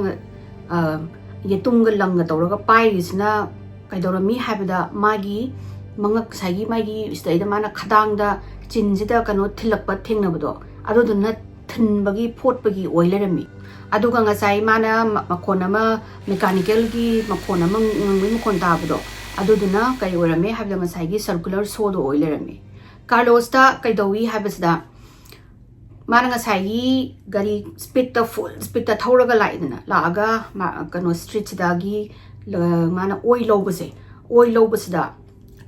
ꯑ, ꯌꯦꯇꯨꯝꯒ ꯂꯪꯒ ꯇꯧꯔꯒ ꯄꯥꯏꯔꯤꯁꯤꯅ ꯀꯩꯗꯧꯔꯝꯃꯤ ꯍꯥꯏꯕꯗ, ꯃꯥꯒꯤ ꯃꯉꯛ, ꯉꯁꯥꯏꯒꯤ ꯃꯥꯒꯤ ꯁꯤꯗꯩꯗ ꯃꯥꯅ ꯈꯗꯥꯡꯗ, ꯆꯤꯟꯁꯤꯗ ꯀꯩꯅꯣ ꯊꯤꯜꯂꯛꯄ ꯊꯦꯡꯅꯕꯗꯣ, ꯑꯗꯨꯗꯨꯅ ꯊꯤꯟꯕꯒꯤ, ꯐꯣꯠꯄꯒꯤ ꯑꯣꯏ ꯂꯩꯔꯝꯃꯤ꯫ ꯑꯗꯨꯒ ꯉꯁꯥꯏ ꯃꯥꯅ ꯃ-, ꯃꯈꯣꯟ ꯑꯃ, mechanicalꯒꯤ ꯃꯈꯣꯟ ꯑꯃ, ꯉꯪꯕꯒꯤ ꯃꯈꯣꯟ ꯇꯥꯕꯗꯣ, ꯑꯗꯨꯗꯨꯅ ꯀꯔꯤ ꯑꯣꯏꯔꯝꯃꯦ ꯍꯥꯏꯕꯗ, ꯉꯁꯥꯏꯒꯤ circular sawꯗꯣ ꯑꯣꯏ ꯂꯩꯔꯝꯃꯤ꯫ ꯀꯥꯔꯂꯣꯁꯇ ꯀꯩꯗꯧꯏ ꯍꯥꯏꯕꯁꯤꯗ, ꯃꯥꯅ ꯉꯁꯥꯏꯒꯤ ꯒꯥꯔꯤ speedꯇ, full speedꯇ ꯊꯧꯔꯒ ꯂꯥꯛꯏꯗꯅ, ꯂꯥꯛꯑꯒ ꯃꯥ, ꯀꯩꯅꯣ, streetꯁꯤꯗꯒꯤ ꯂ-, ꯃꯥꯅ ꯑꯣꯏ ꯂꯧꯕꯁꯦ, ꯑꯣꯏ ꯂꯧꯕꯁꯤꯗ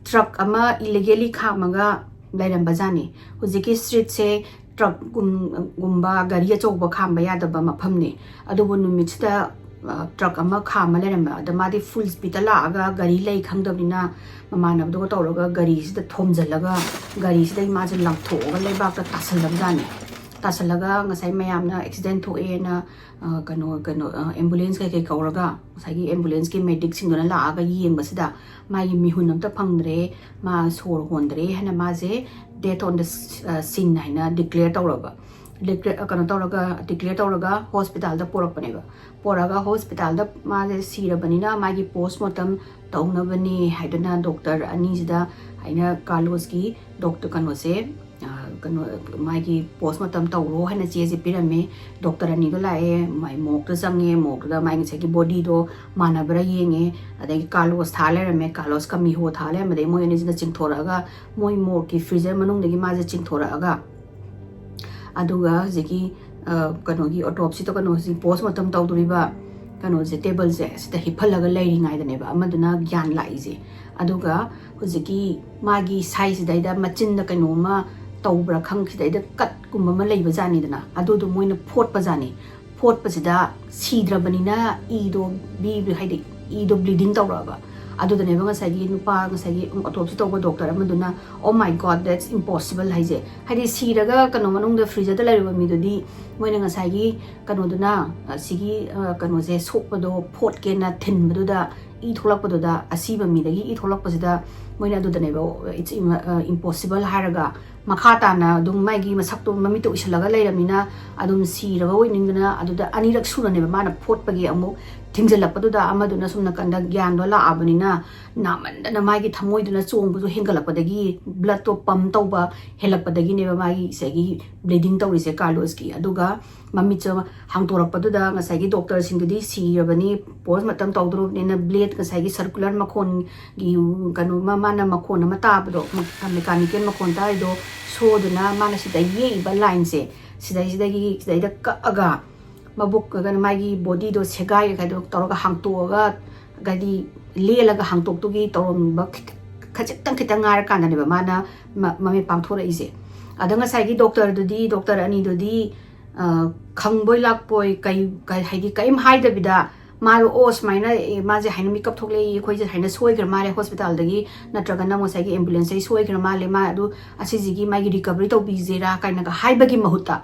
truck ꯑꯃ illegally ꯈꯥꯝꯃꯒ ꯂꯩꯔꯝꯕꯖꯥꯠꯅꯤ꯫ ꯍꯧꯖꯤꯛꯀꯤ streetꯁꯦ truckꯀꯨꯝ-, ꯒꯨꯝꯕ, ꯒꯥꯔꯤ ꯑꯆꯧꯕ ꯈꯥꯝꯕ ꯌꯥꯗꯕ ꯃꯐꯝꯅꯤ꯫ ꯑꯗꯨꯕꯨ ꯅꯨꯃꯤꯠꯁꯤꯗ, ꯑ, truck ꯑꯃ ꯈꯥꯝꯃ ꯂꯩꯔꯝꯕ꯫ ꯑꯗ ꯃꯥꯗꯤ full speedꯇ ꯂꯥꯛꯑꯒ, ꯒꯥꯔꯤ ꯂꯩ ꯈꯪꯗꯕꯅꯤꯅ, ꯃꯃꯥꯟꯅꯕꯗꯨꯒ ꯇꯧꯔꯒ ꯒꯥꯔꯤꯁꯤꯗ ꯊꯣꯝꯖꯤꯜꯂꯒ, ꯒꯥꯔꯤꯁꯤꯗꯩ ꯃꯥꯁꯦ ꯂꯪꯊꯣꯛꯑꯒ ꯂꯩꯕꯥꯛꯇ ꯇꯥꯁꯜꯂꯕꯖꯥꯠꯅꯤ꯫ ꯇꯥꯁꯜꯂꯒ ꯉꯁꯥꯏ ꯃꯌꯥꯝꯅ accident ꯊꯣꯛꯑꯦꯅ, ꯑ, ꯀꯩꯅꯣ, ꯀꯩꯅꯣ, ꯑ, ambulance ꯀꯩꯀꯩ ꯀꯧꯔꯒ, ꯉꯁꯥꯏꯒꯤ ambulanceꯀꯤ medicꯁꯤꯡꯗꯨꯅ ꯂꯥꯛꯑꯒ ꯌꯦꯡꯕꯁꯤꯗ, ꯃꯥꯒꯤ ꯃꯤꯍꯨꯟ ꯑꯝꯇ ꯐꯪꯗ꯭ꯔꯦ, ꯃꯥ ꯁꯣꯔ ꯍꯣꯟꯗ꯭ꯔꯦ ꯍꯥꯏꯅ ꯃꯥꯁꯦ death on the, ꯑ, scene ꯍꯥꯏꯅ declare ꯇꯧꯔꯕ꯫ ꯗꯤꯀ꯭ꯂꯦꯌꯔ ꯀꯩꯅꯣ ꯇꯧꯔꯒ ꯗꯤꯀ꯭ꯂꯦꯌꯔ ꯇꯧꯔꯒ ꯍꯣꯁꯄꯤꯇꯥꯜꯗ ꯄꯨꯔꯛꯄꯅꯦꯕ꯫ ꯄꯨꯔꯛꯑꯒ ꯍꯣꯁꯄꯤꯇꯥꯜꯗ ꯃꯥꯁꯦ ꯁꯤꯔꯕꯅꯤꯅ ꯃꯥꯒꯤ ꯄꯣꯁꯃꯣꯔꯇꯝ ꯇꯧꯅꯕꯅꯦ ꯍꯥꯏꯗꯨꯅ ꯗꯣꯛꯇꯔ ꯑꯅꯤꯁꯤꯗ ꯑꯩꯅ ꯀꯥꯔꯂꯣꯁꯀꯤ ꯗꯣꯛꯇꯔ ꯀꯩꯅꯣꯁꯦ, ꯑ, ꯀꯩꯅꯣ, ꯃꯥꯒꯤ ꯄꯣꯁꯃꯣꯔꯇꯝ ꯇꯧꯔꯣ ꯍꯥꯏꯅ ꯆꯦꯁꯦ ꯄꯤꯔꯝꯃꯦ꯫ ꯗꯣꯛꯇꯔ ꯑꯅꯤꯗꯣ ꯂꯥꯛꯑꯦ, ꯃꯥꯏ ꯃꯣꯔꯒꯇ ꯆꯪꯉꯦ꯫ ꯃꯣꯔꯒꯇ ꯃꯥꯏ ꯉꯁꯥꯏꯒꯤ ꯕꯣꯗꯤꯗꯣ ꯃꯥꯟꯅꯕ꯭ꯔꯥ ꯌꯦꯡꯉꯦ꯫ ꯑꯗꯒꯤ ꯀꯥꯔꯂꯣꯁ ꯊꯥ ꯂꯩꯔꯝꯃꯦ, ꯀꯥꯔꯂꯣꯁꯀ ꯃꯤꯍꯣ ꯊꯥ ꯂꯩꯔꯝꯃꯦ꯫ ꯑꯗꯩ ꯃꯣꯏ ꯑꯅꯤꯁꯤꯅ ꯆꯤꯡꯊꯣꯔꯛꯑꯒ, ꯃꯣꯏ ꯃꯣꯔꯒꯀꯤ ꯐ꯭ꯔꯤꯖꯔ ꯃꯅꯨꯡꯗꯒꯤ ꯃꯥꯁꯦ ꯆꯤꯡꯊꯣꯔꯛꯑꯒ, ꯑꯗꯨꯒ ꯍꯧꯖꯤꯛꯀꯤ, ꯑ, ꯀꯩꯅꯣꯒꯤ ꯑꯣꯇꯣꯞꯁꯤꯗ, ꯀꯩꯅꯣ, ꯍꯧꯖꯤꯛ ꯄꯣꯁꯃꯣꯔꯇꯝ ꯇꯧꯗꯣꯔꯤꯕ ꯀꯩꯅꯣꯁꯦ, ꯇꯦꯕꯜꯁꯦ, ꯁꯤꯗ ꯍꯤꯞꯍꯜꯂꯒ ꯂꯩꯔꯤꯉꯩꯗꯅꯦꯕ ꯑꯃꯗꯨꯅ ꯒ꯭ꯌꯥꯟ ꯂꯥꯛꯏꯁꯦ꯫ ꯑꯗꯨꯒ ꯍꯧꯖꯤꯛꯀꯤ ꯃꯥꯒꯤ ꯁꯥꯏꯁꯤꯗꯩꯗ ꯃꯆꯤꯟꯗ ꯀꯩꯅꯣꯝꯃ ꯇꯧꯕ꯭ꯔꯥ ꯈꯪ, ꯁꯤꯗꯩꯗ ꯀꯠꯀꯨꯝꯕ ꯑꯃ ꯂꯩꯕ ꯖꯥꯠꯅꯤꯗꯅ, ꯑꯗꯨꯗꯣ ꯃꯣꯏꯅ ꯐꯣꯠꯄ ꯖꯥꯠꯅꯤ꯫ ꯐꯣꯠꯄꯁꯤꯗ ꯁꯤꯗ꯭ꯔꯕꯅꯤꯅ ꯏꯗꯣ ꯕꯤ-, ꯍꯥꯏꯗꯤ ꯏꯗꯣ ꯕ꯭ꯂꯤꯗꯤꯡ ꯇꯧꯔꯛꯑꯕ꯫ ꯑꯗꯨꯗꯅꯦꯕ ꯉꯁꯥꯏꯒꯤ ꯅꯨꯄꯥ, ꯉꯁꯥꯏꯒꯤ ꯑꯣꯇꯣꯞꯁꯤ ꯇꯧꯕ ꯗꯣꯛꯇꯔ ꯑꯃꯗꯨꯅ, "Oh my God, that's impossible" ꯍꯥꯏꯁꯦ꯫ ꯍꯥꯏꯗꯤ ꯁꯤꯔꯒ ꯀꯩꯅꯣ ꯃꯅꯨꯡꯗ, ꯐ꯭ꯔꯤꯖꯔꯗ ꯂꯩꯔꯨꯕ ꯃꯤꯗꯨꯗꯤ ꯃꯣꯏꯅ ꯉꯁꯥꯏꯒꯤ ꯀꯩꯅꯣꯗꯨꯅ, ꯑ, ꯁꯤꯒꯤ, ꯑ, ꯀꯩꯅꯣꯁꯦ ꯁꯣꯛꯄꯗꯣ ꯐꯣꯠꯀꯦꯅ ꯊꯤꯟꯕꯗꯨꯗ ꯏ ꯊꯣꯛꯂꯛꯄꯗꯨꯗ, ꯑꯁꯤꯕ ꯃꯤꯗꯒꯤ ꯏ ꯊꯣꯛꯂꯛꯄꯁꯤꯗ ꯃꯣꯏꯅ ꯑꯗꯨꯗꯅꯦꯕ, "It's im-, uh, impossible" ꯍꯥꯏꯔꯒ ꯃꯈꯥ ꯇꯥꯅ ꯑꯗꯨꯝ ꯃꯥꯒꯤ ꯃꯁꯛꯇꯣ ꯃꯃꯤꯠꯇ ꯎꯏꯁꯜꯂꯒ ꯂꯩꯔꯃꯤꯅ ꯑꯗꯨꯝ ꯁꯤꯔꯕ ꯑꯣꯏꯅꯤꯡꯗꯅ ꯑꯗꯨꯗ ꯑꯅꯤꯔꯛ ꯁꯨꯅꯅꯦꯕ ꯃꯥꯅ ꯐꯣꯠꯄꯒꯤ ꯑꯃꯨꯛ ꯊꯤꯡꯖꯤꯜꯂꯛꯄꯗꯨꯗ ꯑꯃꯗꯨꯅ ꯁꯨꯝ ꯅꯥꯀꯟꯗ ꯒ꯭ꯌꯥꯟꯗꯣ ꯂꯥꯛꯑꯕꯅꯤꯅ ꯅꯥꯃꯟꯗꯅ ꯃꯥꯒꯤ ꯊꯃꯣꯏꯗꯨꯅ ꯆꯣꯡꯕꯗꯣ ꯍꯦꯟꯒꯠꯂꯛꯄꯗꯒꯤ, ꯕ꯭ꯂꯠꯇꯣ ꯄꯝ ꯇꯧꯕ ꯍꯦꯜꯂꯛꯄꯗꯒꯤꯅꯦꯕ ꯃꯥꯒꯤ ꯉꯁꯥꯏꯒꯤ ꯕ꯭ꯂꯤꯗꯤꯡ ꯇꯧꯔꯤꯁꯦ ꯀꯥꯔꯂꯣꯁꯀꯤ꯫ ꯑꯗꯨꯒ ꯃꯃꯤꯠꯁꯦ ꯍꯥꯡꯗꯣꯔꯛꯄꯗꯨꯗ ꯉꯁꯥꯏꯒꯤ ꯗꯣꯛꯇꯔꯁꯤꯡꯗꯨꯗꯤ ꯁꯤꯔꯕꯅꯤ, ꯄꯣꯁꯃꯣꯔꯇꯝ ꯇꯧꯗꯣꯔꯕꯅꯤꯅ ꯕ꯭ꯂꯦꯗ, ꯉꯁꯥꯏꯒꯤ ꯁꯔꯀꯨꯂꯔ ꯃꯈꯣꯟꯒꯤ ꯀꯩꯅꯣ ꯑꯃ, ꯃꯥꯅ ꯃꯈꯣꯟ ꯑꯃ ꯇꯥꯕꯗꯣ, ꯃꯦꯀꯥꯅꯤꯀꯦꯜ ꯃꯈꯣꯟ ꯇꯥꯔꯤꯗꯣ ꯁꯣꯗꯨꯅ ꯃꯥꯅ ꯁꯤꯗ ꯌꯦꯛꯏꯕ ꯂꯥꯏꯟꯁꯦ, ꯁꯤꯗꯩꯁꯤꯗꯒꯤ, ꯁꯤꯗꯩꯗ ꯀꯛꯑꯒ ꯃꯕꯨꯛ, ꯀꯩꯅꯣ, ꯃꯥꯒꯤ ꯕꯣꯗꯤꯗꯣ ꯁꯦꯒꯥꯏ ꯀꯥꯏꯗꯣ ꯇꯧꯔꯒ ꯍꯥꯡꯇꯣꯛꯑꯒ, ꯍꯥꯏꯗꯤ ꯂꯦꯜꯂꯒ ꯍꯥꯡꯇꯣꯛꯇꯨꯒꯤ ꯇꯧꯔꯝꯕ ꯈꯤꯇ-, ꯈꯖꯤꯛꯇꯪ ꯈꯤꯇꯪ ꯉꯥꯏꯔꯀꯥꯟꯗꯅꯦꯕ ꯃꯥꯅ ꯃ-, ꯃꯃꯤꯠ ꯄꯥꯡꯊꯣꯔꯛꯏꯁꯦ꯫ ꯑꯗ ꯉꯁꯥꯏꯒꯤ ꯗꯣꯛꯇꯔꯗꯨꯗꯤ, ꯗꯣꯛꯇꯔ ꯑꯅꯤꯗꯨꯗꯤ, ꯑ, ꯈꯪꯕꯣꯏ ꯂꯥꯛꯄꯣꯏ, ꯀꯩ, ꯀꯩ ꯍꯥꯏꯗꯤ, ꯀꯔꯤꯝ ꯍꯥꯏꯗꯕꯤꯗ ꯃꯥꯗꯣ, "ꯑꯣ, ꯁꯨꯃꯥꯏꯅ, ꯑꯦ, ꯃꯥꯁꯦ ꯍꯥꯏꯅ ꯃꯤꯀꯞ ꯊꯣꯛꯂꯛꯏ, ꯑꯩꯈꯣꯏꯁꯦ ꯍꯥꯏꯅ ꯁꯣꯏꯈ꯭ꯔ ꯃꯥꯜꯂꯦ ꯍꯣꯁꯄꯤꯇꯥꯜꯗꯒꯤ, ꯅꯠꯇ꯭ꯔꯒꯅ ꯉꯁꯥꯏꯒꯤ ꯑꯦꯝꯕꯨꯂꯦꯟꯁꯇꯒꯤ ꯁꯣꯏꯈ꯭ꯔ ꯃꯥꯜꯂꯦ, ꯃꯥ ꯑꯗꯨ ꯑꯁꯤꯁꯤꯒꯤ ꯃꯥꯒꯤ ꯔꯤꯀꯚꯔꯤ ꯇꯧꯕꯤꯁꯤꯔꯥ?" ꯀꯥꯏꯅꯒ ꯍꯥꯏꯕꯒꯤ ꯃꯍꯨꯠꯇ,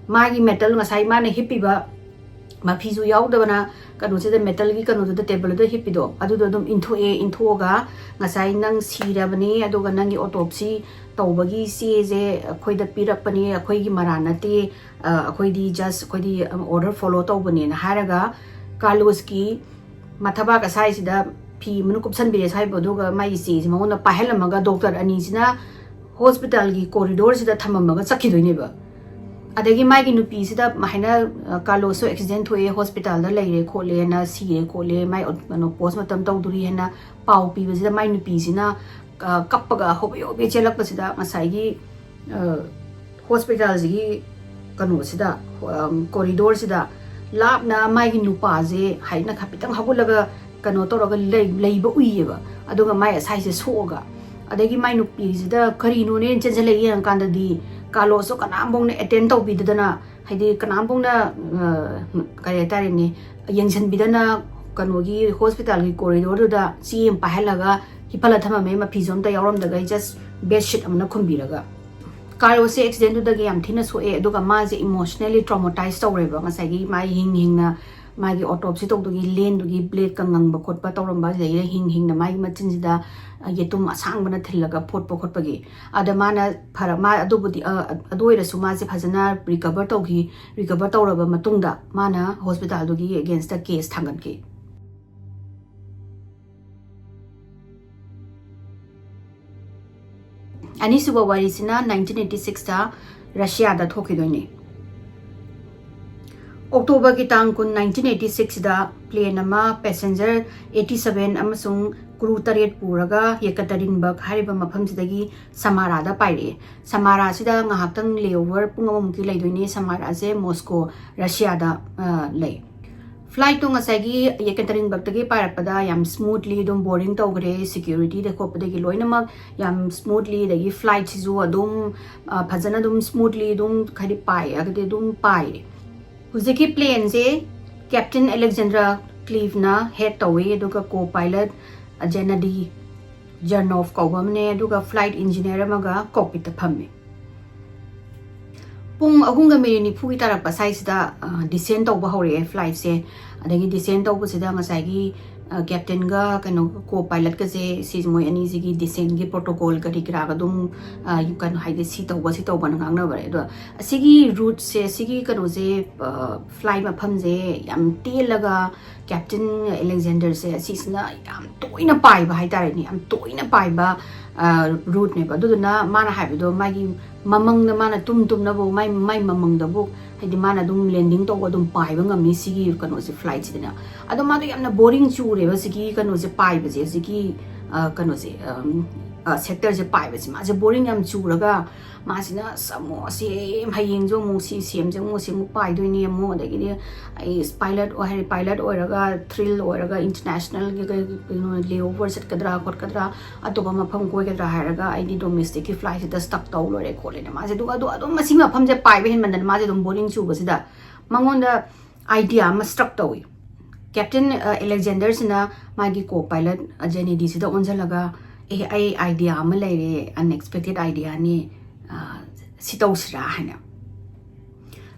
ꯃꯥꯒꯤ ꯃꯦꯟꯇꯜ, ꯉꯁꯥꯏ ꯃꯥꯅ ꯍꯤꯞꯄꯤꯕ ꯃꯐꯤꯁꯨ ꯌꯥꯎꯗꯕꯅ ꯀꯩꯅꯣꯁꯤꯗ, ꯃꯦꯇꯜꯒꯤ ꯀꯩꯅꯣꯗꯨꯗ, ꯇꯦꯕꯜꯗꯨꯗ ꯍꯤꯞꯄꯤꯗꯣ, ꯑꯗꯨꯗꯣ ꯑꯗꯨꯝ ꯏꯟꯊꯣꯛꯑꯦ꯫ ꯏꯟꯊꯣꯛꯑꯒ ꯉꯁꯥꯏ ꯅꯪ ꯁꯤꯔꯕꯅꯦ, ꯑꯗꯨꯒ ꯅꯪꯒꯤ autopsy ꯇꯧꯕꯒꯤ ꯆꯦꯁꯦ ꯑꯩꯈꯣꯏꯗ ꯄꯤꯔꯛꯄꯅꯦ, ꯑꯩꯈꯣꯏꯒꯤ ꯃꯔꯥꯟ ꯅꯠꯇꯦ, ꯑ, ꯑꯩꯈꯣꯏꯗꯤ just, ꯑꯩꯈꯣꯏꯗꯤ order follow ꯇꯧꯕꯅꯦꯅ ꯍꯥꯏꯔꯒ ꯀꯥꯔꯂꯣꯁꯀꯤ ꯃꯊꯕꯥꯛ ꯑꯁꯥꯏꯁꯤꯗ ꯐꯤ ꯑꯃꯅ ꯀꯨꯞꯁꯟꯕꯤꯔꯦ ꯁꯥꯏꯕꯣ, ꯑꯗꯨꯒ ꯃꯥꯒꯤ ꯆꯦꯁꯤ ꯃꯉꯣꯟꯗ ꯄꯥꯏꯍꯜꯂꯝꯃꯒ ꯗꯣꯛꯇꯔ ꯑꯅꯤꯁꯤꯅ ꯍꯣꯁꯄꯤꯇꯥꯜꯒꯤ ꯀꯣꯔꯤꯗꯣꯔꯁꯤꯗ ꯊꯝꯃꯝꯃꯒ ꯆꯠꯈꯤꯗꯣꯏꯅꯦꯕ꯫ ꯑꯗꯒꯤ ꯃꯥꯒꯤ ꯅꯨꯄꯤꯁꯤꯗ ꯍꯥꯏꯅ, ꯑ, ꯀꯥꯔꯂꯣꯁꯁꯨ ꯑꯦꯛꯁꯤꯗꯦꯟ ꯊꯣꯛꯑꯦ, ꯍꯣꯁꯄꯤꯇꯥꯜꯗ ꯂꯩꯔꯦ ꯈꯣꯠꯂꯦꯅ, ꯁꯤꯔꯦ ꯈꯣꯠꯂꯦ, ꯃꯥꯏ ꯑꯣ-, ꯀꯩꯅꯣ, ꯄꯣꯁꯃꯣꯔꯇꯝ ꯇꯧꯗꯣꯔꯤ ꯍꯥꯏꯅ ꯄꯥꯎ ꯄꯤꯕꯁꯤꯗ ꯃꯥꯏ ꯅꯨꯄꯤꯁꯤꯅ, ꯑ, ꯀꯞꯄꯒ ꯍꯣꯕꯦ ꯍꯣꯕꯦ ꯆꯦꯜꯂꯛꯄꯁꯤꯗ ꯉꯁꯥꯏꯒꯤ, ꯑ, ꯍꯣꯁꯄꯤꯇꯥꯜꯁꯤꯒꯤ ꯀꯩꯅꯣꯁꯤꯗ, ꯑꯝ, ꯀꯣꯔꯤꯗꯣꯔꯁꯤꯗ ꯂꯥꯞꯅ ꯃꯥꯒꯤ ꯅꯨꯄꯥꯁꯦ ꯍꯥꯏꯅ ꯈꯤꯇꯪ ꯍꯧꯒꯠꯂꯒ ꯀꯩꯅꯣ ꯇꯧꯔꯒ ꯂꯩ-, ꯂꯩꯕ ꯎꯏꯌꯦꯕ꯫ ꯑꯗꯨꯒ ꯃꯥꯏ ꯑꯁꯥꯏꯁꯦ ꯁꯣꯛꯑꯒ, ꯑꯗꯒꯤ ꯃꯥꯏ ꯅꯨꯄꯤꯁꯤꯗ ꯀꯔꯤꯅꯣꯅꯦ ꯆꯦꯟꯁꯤꯜꯂꯛꯏ ꯌꯦꯡꯉꯀꯥꯟꯗꯗꯤ ꯀꯥꯔꯂꯣꯁꯇꯣ ꯀꯅꯥꯝꯐꯥꯎꯅ ꯑꯦꯇꯦꯟ ꯇꯧꯕꯤꯗꯗꯅ, ꯍꯥꯏꯗꯤ ꯀꯅꯥꯝꯐꯥꯎꯅ, ꯑ, ꯀꯔꯤ ꯍꯥꯏꯇꯥꯔꯦꯅꯦ, ꯌꯦꯡꯁꯤꯟꯕꯤꯗꯅ ꯀꯩꯅꯣꯒꯤ ꯍꯣꯁꯄꯤꯇꯥꯜꯒꯤ ꯀꯣꯔꯤꯗꯣꯔꯗꯨꯗ ꯆꯦ ꯑꯃ ꯄꯥꯏꯍꯜꯂꯒ ꯍꯤꯞꯍꯜꯂ ꯊꯝꯃꯝꯃꯦ, ꯃꯐꯤꯁꯨ ꯑꯝꯇ ꯌꯥꯎꯔꯝꯗꯒꯩ, just bed sheet ꯑꯃꯅ ꯈꯨꯝꯕꯤꯔꯒ꯫ ꯀꯥꯔꯂꯣꯁꯁꯦ ꯑꯦꯛꯁꯤꯗꯦꯟꯗꯨꯗꯒꯤ ꯌꯥꯝ ꯊꯤꯅ ꯁꯣꯛꯑꯦ, ꯑꯗꯨꯒ ꯃꯥꯁꯦ emotionally traumatized ꯇꯧꯔꯦꯕ꯫ ꯉꯁꯥꯏꯒꯤ ꯃꯥꯒꯤ ꯍꯤꯡ ꯍꯤꯡꯅ ꯃꯥꯒꯤ autopsy ꯇꯧꯗꯨꯒꯤ ꯂꯦꯟꯗꯨꯒꯤ bladeꯀ ꯉꯪꯕ ꯈꯣꯠꯄ ꯇꯧꯔꯝꯕ, ꯑꯗꯨꯗꯩꯗ ꯍꯤꯡ ꯍꯤꯡꯅ ꯃꯥꯒꯤ ꯃꯆꯤꯟꯁꯤꯗ, ꯑ, ꯌꯦꯇꯨꯝ ꯑꯁꯥꯡꯕꯅ ꯊꯤꯜꯂꯒ ꯐꯣꯠꯄ ꯈꯣꯠꯄꯒꯤ꯫ ꯑꯗ ꯃꯥꯅ ꯐꯔ-, ꯃꯥ ꯑꯗꯨꯕꯨꯗꯤ, ꯑ, ꯑꯗꯨ ꯑꯣꯏꯔꯁꯨ ꯃꯥꯁꯦ ꯐꯖꯅ recover ꯇꯧꯈꯤ꯫ Recover ꯇꯧꯔꯕ ꯃꯇꯨꯡꯗ ꯃꯥꯅ ꯍꯣꯁꯄꯤꯇꯥꯜꯗꯨꯒꯤ againstꯇ case ꯊꯥꯡꯒꯠꯈꯤ꯫ ꯑꯅꯤꯁꯨꯕ ꯋꯥꯔꯤꯁꯤꯅ nineteen eighty sixꯇ ꯔꯁꯤꯌꯥꯗ ꯊꯣꯛꯈꯤꯗꯣꯏꯅꯤ꯫ ꯑꯣꯛꯇꯣꯕꯔꯒꯤ ꯇꯥꯡ ꯀꯨꯟ, nineteen eighty sixꯁꯤꯗ plane ꯑꯃ passenger eighty seven ꯑꯃꯁꯨꯡ crew ꯇꯔꯦꯠ ꯄꯨꯔꯒ ꯌꯦꯀꯇꯔꯤꯟꯕꯔꯒ ꯍꯥꯏꯔꯤꯕ ꯃꯐꯝꯁꯤꯗꯒꯤ ꯁꯃꯥꯔꯥꯗ ꯄꯥꯏꯔꯛꯑꯦ꯫ ꯁꯃꯥꯔꯥꯁꯤꯗ ꯉꯥꯏꯍꯥꯛꯇꯪ layover ꯄꯨꯡ ꯑꯃꯃꯨꯛꯇꯤ ꯂꯩꯗꯣꯏꯅꯤ꯫ ꯁꯃꯥꯔꯥꯁꯦ ꯃꯣꯁꯀꯣ, ꯔꯁꯤꯌꯥꯗ, ꯑ, ꯂꯩ꯫ Flightꯇꯣ ꯉꯁꯥꯏꯒꯤ ꯌꯦꯀꯇꯔꯤꯟꯕꯔꯒꯇꯒꯤ ꯄꯥꯏꯔꯛꯄꯗ ꯌꯥꯝ smoothly ꯑꯗꯨꯝ boarding ꯇꯧꯈ꯭ꯔꯦ, securityꯗ ꯈꯣꯠꯄꯗꯒꯤ ꯂꯣꯏꯅꯃꯛ ꯌꯥꯝ smoothly, ꯑꯗꯒꯤ flightꯁꯤꯁꯨ ꯑꯗꯨꯝ, ꯑ, ꯐꯖꯅ ꯑꯗꯨꯝ smoothly ꯑꯗꯨꯝ ꯍꯥꯏꯗꯤ ꯄꯥꯏ, ꯍꯥꯏꯗꯤ ꯑꯗꯨꯝ ꯄꯥꯏꯔꯦ꯫ ꯍꯧꯖꯤꯛꯀꯤ planeꯁꯦ Captain Alexandra Kleeveꯅ head ꯇꯧꯏ, ꯑꯗꯨꯒ co-pilot Gennady Chernov ꯀꯧꯕ ꯑꯃꯅꯦ, ꯑꯗꯨꯒ flight engineer ꯑꯃꯒ cockpitꯇ ꯐꯝꯃꯦ꯫ ꯄꯨꯡ ꯑꯍꯨꯝꯒ ꯃꯤꯅꯤꯠ ꯅꯤꯐꯨꯒꯤ ꯇꯥꯔꯛꯄ ꯁ꯭ꯋꯥꯏꯁꯤꯗ ꯗꯤꯁꯦꯟ ꯇꯧꯕ ꯍꯧꯔꯛꯑꯦ ꯐ꯭ꯂꯥꯏꯠꯁꯦ꯫ ꯑꯗꯒꯤ ꯗꯤꯁꯦꯟ ꯇꯧꯕꯁꯤꯗ ꯉꯁꯥꯏꯒꯤ ꯀꯦꯞꯇꯦꯟꯒ ꯀꯩꯅꯣ ꯀꯣ ꯄꯥꯏꯂꯠꯀꯁꯦ ꯁꯤ ꯃꯣꯏ ꯑꯅꯤꯁꯤꯒꯤ ꯗꯤꯁꯦꯟꯒꯤ ꯄ꯭ꯔꯣꯇꯣꯀꯣꯜ ꯀꯔꯤ ꯀꯔꯥꯒ ꯑꯗꯨꯝ ꯀꯩꯅꯣ ꯍꯥꯏꯗꯤ ꯁꯤ ꯇꯧꯕ ꯁꯤ ꯇꯧꯕꯅ ꯉꯥꯡꯅꯕꯅꯦ꯫ ꯑꯗꯣ ꯑꯁꯤꯒꯤ ꯔꯨꯠꯁꯦ, ꯁꯤꯒꯤ ꯀꯩꯅꯣꯁꯦ, ꯐ꯭ꯂꯥꯏꯠ ꯃꯐꯝꯁꯦ ꯌꯥꯝ ꯇꯦꯜꯂꯒ ꯀꯦꯞꯇꯦꯟ ꯑꯦꯂꯦꯛꯖꯦꯟꯗꯔꯁꯦ ꯑꯁꯤꯁꯤꯅ ꯌꯥꯝ ꯇꯣꯏꯅ ꯄꯥꯏꯕ ꯍꯥꯏꯇꯥꯔꯦꯅꯦ, ꯌꯥꯝ ꯇꯣꯏꯅ ꯄꯥꯏꯕ ꯔꯨꯠꯅꯦꯕ꯫ ꯑꯗꯨꯗꯨꯅ ꯃꯥꯅ ꯍꯥꯏꯕꯗꯣ ꯃꯥꯒꯤ ꯃꯃꯪꯗ ꯃꯥꯅ ꯇꯨꯝ ꯇꯨꯝꯅꯕꯨ ꯃꯥꯏ ꯃꯥꯏ ꯃꯃꯪꯗꯕꯨ ꯍꯥꯏꯗꯤ ꯃꯥꯅ ꯑꯗꯨꯝ ꯂꯦꯟꯗꯤꯡ ꯇꯧꯕ ꯑꯗꯨꯝ ꯄꯥꯏꯕ ꯉꯝꯃꯤ ꯁꯤꯒꯤ ꯀꯩꯅꯣꯁꯦ ꯐ꯭ꯂꯥꯏꯠꯁꯤꯗꯅ꯫ ꯑꯗꯣ ꯃꯥꯗꯣ ꯌꯥꯝꯅ ꯕꯣꯔꯤꯡ ꯆꯨꯔꯦꯕ ꯁꯤꯒꯤ ꯀꯩꯅꯣꯁꯦ ꯄꯥꯏꯕꯁꯦ, ꯁꯤꯒꯤ ꯀꯩꯅꯣꯁꯦ ꯁꯦꯛꯇꯔꯁꯦ ꯄꯥꯏꯕꯁꯦ ꯃꯥꯁꯦ ꯕꯣꯔꯤꯡ ꯌꯥꯝ ꯆꯨꯔꯒ ꯃꯥꯁꯤꯅ ꯑꯁ ꯑꯃꯨꯛ ꯑꯁꯤ ꯍꯌꯦꯡꯁꯨ ꯑꯃꯨꯛ ꯁꯤ ꯁꯦꯝꯁꯦ ꯑꯃꯨꯛ ꯁꯤ ꯑꯃꯨꯛ ꯄꯥꯏꯗꯣꯏꯅꯤ ꯑꯃꯨꯛ ꯑꯗꯒꯤꯗꯤ ꯑꯩ ꯄꯥꯏꯂꯠ ꯑꯣꯏ ꯄꯥꯏꯂꯠ ꯑꯣꯏꯔꯒ ꯊ꯭ꯔꯤꯜ ꯑꯣꯏꯔꯒ ꯏꯟꯇꯔꯅꯦꯁꯅꯦꯜꯒꯤ ꯀꯩꯅꯣ ꯂꯦꯑꯣꯚꯔ ꯆꯠꯀꯗ꯭ꯔꯥ ꯈꯣꯠꯀꯗ꯭ꯔꯥ ꯑꯇꯣꯞꯄ ꯃꯐꯝ ꯀꯣꯏꯒꯗ꯭ꯔꯥ ꯍꯥꯏꯔꯒ ꯑꯩꯗꯤ ꯗꯣꯃꯦꯁꯇꯤꯛꯀꯤ ꯐ꯭ꯂꯥꯏꯠꯁꯤꯗ ꯁ꯭ꯇꯛ ꯇꯧ ꯂꯣꯏꯔꯦ ꯈꯣꯠꯂꯦꯅ ꯃꯥꯁꯦ꯫ ꯑꯗꯨꯒ ꯑꯗꯣ ꯑꯗꯨꯝ ꯃꯁꯤ ꯃꯐꯝꯁꯦ ꯄꯥꯏꯕ ꯍꯦꯟꯃꯟꯗꯅ ꯃꯥꯁꯦ ꯑꯗꯨꯝ ꯕꯣꯔꯤꯡ ꯆꯨꯕꯁꯤꯗ ꯃꯉꯣꯟꯗ ꯑꯥꯏꯗꯤꯌꯥ ꯑꯃ ꯁ꯭ꯇꯛ ꯇꯧꯏ꯫ ꯀꯦꯞꯇꯦꯟ ꯑꯦꯂꯦꯛꯖꯦꯟꯗꯔꯁꯤꯅ ꯃꯥꯒꯤ ꯀꯣ ꯄꯥꯏꯂꯠ ꯖꯦꯅꯦꯗꯤꯁꯤꯗ ꯑꯣꯟꯁꯤꯜꯂꯒ, "ꯑꯦ, ꯑꯩ ꯑꯥꯏꯗꯤꯌꯥ ꯑꯃ ꯂꯩꯔꯦ, ꯑꯟꯑꯦꯛꯁꯄꯦꯛꯇꯦꯠ ꯑꯥꯏꯗꯤꯌꯥꯅꯤ, ꯁꯤ ꯇꯧꯁꯤꯔꯥ?" ꯍꯥꯏꯅ꯫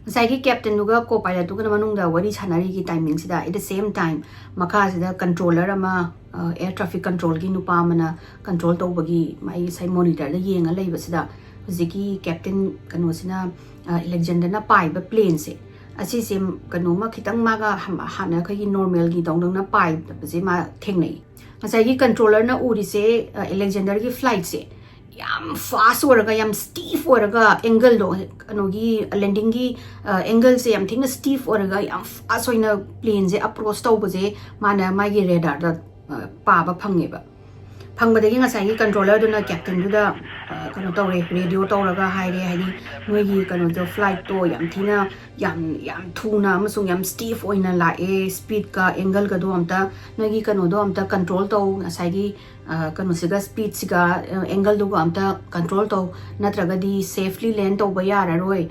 ꯉꯁꯥꯏꯒꯤ ꯀꯦꯞꯇꯦꯟꯗꯨꯒ ꯀꯣ ꯄꯥꯏꯂꯠꯇꯨꯒ ꯃꯅꯨꯡꯗ ꯋꯥꯔꯤ ꯁꯥꯟꯅꯔꯤꯒꯤ ꯇꯥꯏꯃꯤꯡꯁꯤꯗ, at the same time, ꯃꯈꯥꯁꯤꯗ ꯀꯟꯇ꯭ꯔꯣꯂꯔ ꯑꯃ, ꯑꯦꯌꯔ ꯇ꯭ꯔꯥꯐꯤꯛ ꯀꯟꯇ꯭ꯔꯣꯜꯒꯤ ꯅꯨꯄꯥ ꯑꯃꯅ ꯀꯟꯇ꯭ꯔꯣꯜ ꯇꯧꯕꯒꯤ ꯃꯥꯒꯤ ꯉꯁꯥꯏ ꯃꯣꯅꯤꯇꯔꯗ ꯌꯦꯡꯉ ꯂꯩꯕꯁꯤꯗ, ꯍꯧꯖꯤꯛꯀꯤ ꯀꯦꯞꯇꯦꯟ ꯀꯩꯅꯣꯁꯤꯅ, ꯑꯦꯂꯦꯛꯖꯦꯟꯗꯔꯅ ꯄꯥꯏꯕ ꯄ꯭ꯂꯦꯟꯁꯦ, ꯑꯁꯤꯁꯦ ꯀꯩꯅꯣꯃ ꯈꯤꯇꯪ ꯃꯥꯒ ꯍꯥꯟꯅ ꯑꯩꯈꯣꯏꯒꯤ ꯅꯣꯔꯃꯦꯜꯒꯤ ꯗꯧꯅ ꯄꯥꯏꯗꯕꯁꯦ ꯃꯥ ꯊꯦꯡꯅꯩ꯫ ꯉꯁꯥꯏꯒꯤ ꯀꯟꯇ꯭ꯔꯣꯂꯔꯅ ꯎꯔꯤꯁꯦ, ꯑꯦꯂꯦꯛꯖꯦꯟꯗꯔꯒꯤ ꯐ꯭ꯂꯥꯏꯠꯁꯦ ꯌꯥꯝ ꯐꯥꯁ ꯑꯣꯏꯔꯒ, ꯌꯥꯝ ꯁ꯭ꯇꯤꯐ ꯑꯣꯏꯔꯒ, ꯑꯦꯡꯒꯜꯗꯣ, ꯀꯩꯅꯣꯒꯤ ꯂꯦꯟꯗꯤꯡꯒꯤ ꯑꯦꯡꯒꯜꯁꯦ ꯌꯥꯝ ꯊꯤꯅ ꯁ꯭ꯇꯤꯐ ꯑꯣꯏꯔꯒ, ꯌꯥꯝ ꯐꯥꯁ ꯑꯣꯏꯅ ꯄ꯭ꯂꯦꯟꯁꯦ ꯑꯦꯄ꯭ꯔꯣꯆ ꯇꯧꯕꯁꯦ ꯃꯥꯅ ꯃꯥꯒꯤ ꯔꯦꯗꯥꯔꯗ ꯄꯥꯕ ꯐꯪꯉꯦꯕ꯫ ꯐꯪꯕꯗꯒꯤ ꯉꯁꯥꯏꯒꯤ ꯀꯟꯇ꯭ꯔꯣꯂꯔꯗꯨꯅ ꯀꯦꯞꯇꯦꯟꯗꯨꯗ ꯀꯩꯅꯣ ꯇꯧꯔꯦ, ꯔꯦꯗꯤꯑꯣ ꯇꯧꯔꯒ ꯍꯥꯏꯔꯦ, ꯍꯥꯏꯗꯤ ꯅꯣꯏꯒꯤ ꯀꯩꯅꯣꯗꯣ, ꯐ꯭ꯂꯥꯏꯠꯇꯣ ꯌꯥꯝ ꯊꯤꯅ ꯌꯥꯝ ꯌꯥꯝ ꯊꯨꯅ ꯑꯃꯁꯨꯡ ꯌꯥꯝ ꯁ꯭ꯇꯤꯐ ꯑꯣꯏꯅ ꯂꯥꯛꯑꯦ, ꯁ꯭ꯄꯤꯗꯀ ꯑꯦꯡꯒꯜꯒꯗꯣ ꯑꯝꯇ, ꯅꯣꯏꯒꯤ ꯀꯩꯅꯣꯗꯣ ꯑꯝꯇ ꯀꯟꯇ꯭ꯔꯣꯜ ꯇꯧ, ꯉꯁꯥꯏꯒꯤ ꯀꯩꯅꯣꯁꯤꯒ, ꯁ꯭ꯄꯤꯗꯁꯤꯒ ꯑꯦꯡꯒꯜꯗꯨꯒ ꯑꯝꯇ ꯀꯟꯇ꯭ꯔꯣꯜ ꯇꯧ, ꯅꯠꯇ꯭ꯔꯒꯗꯤ ꯁꯦꯐꯂꯤ ꯂꯦꯟ ꯇꯧꯕ ꯌꯥꯔꯔꯣꯏ꯫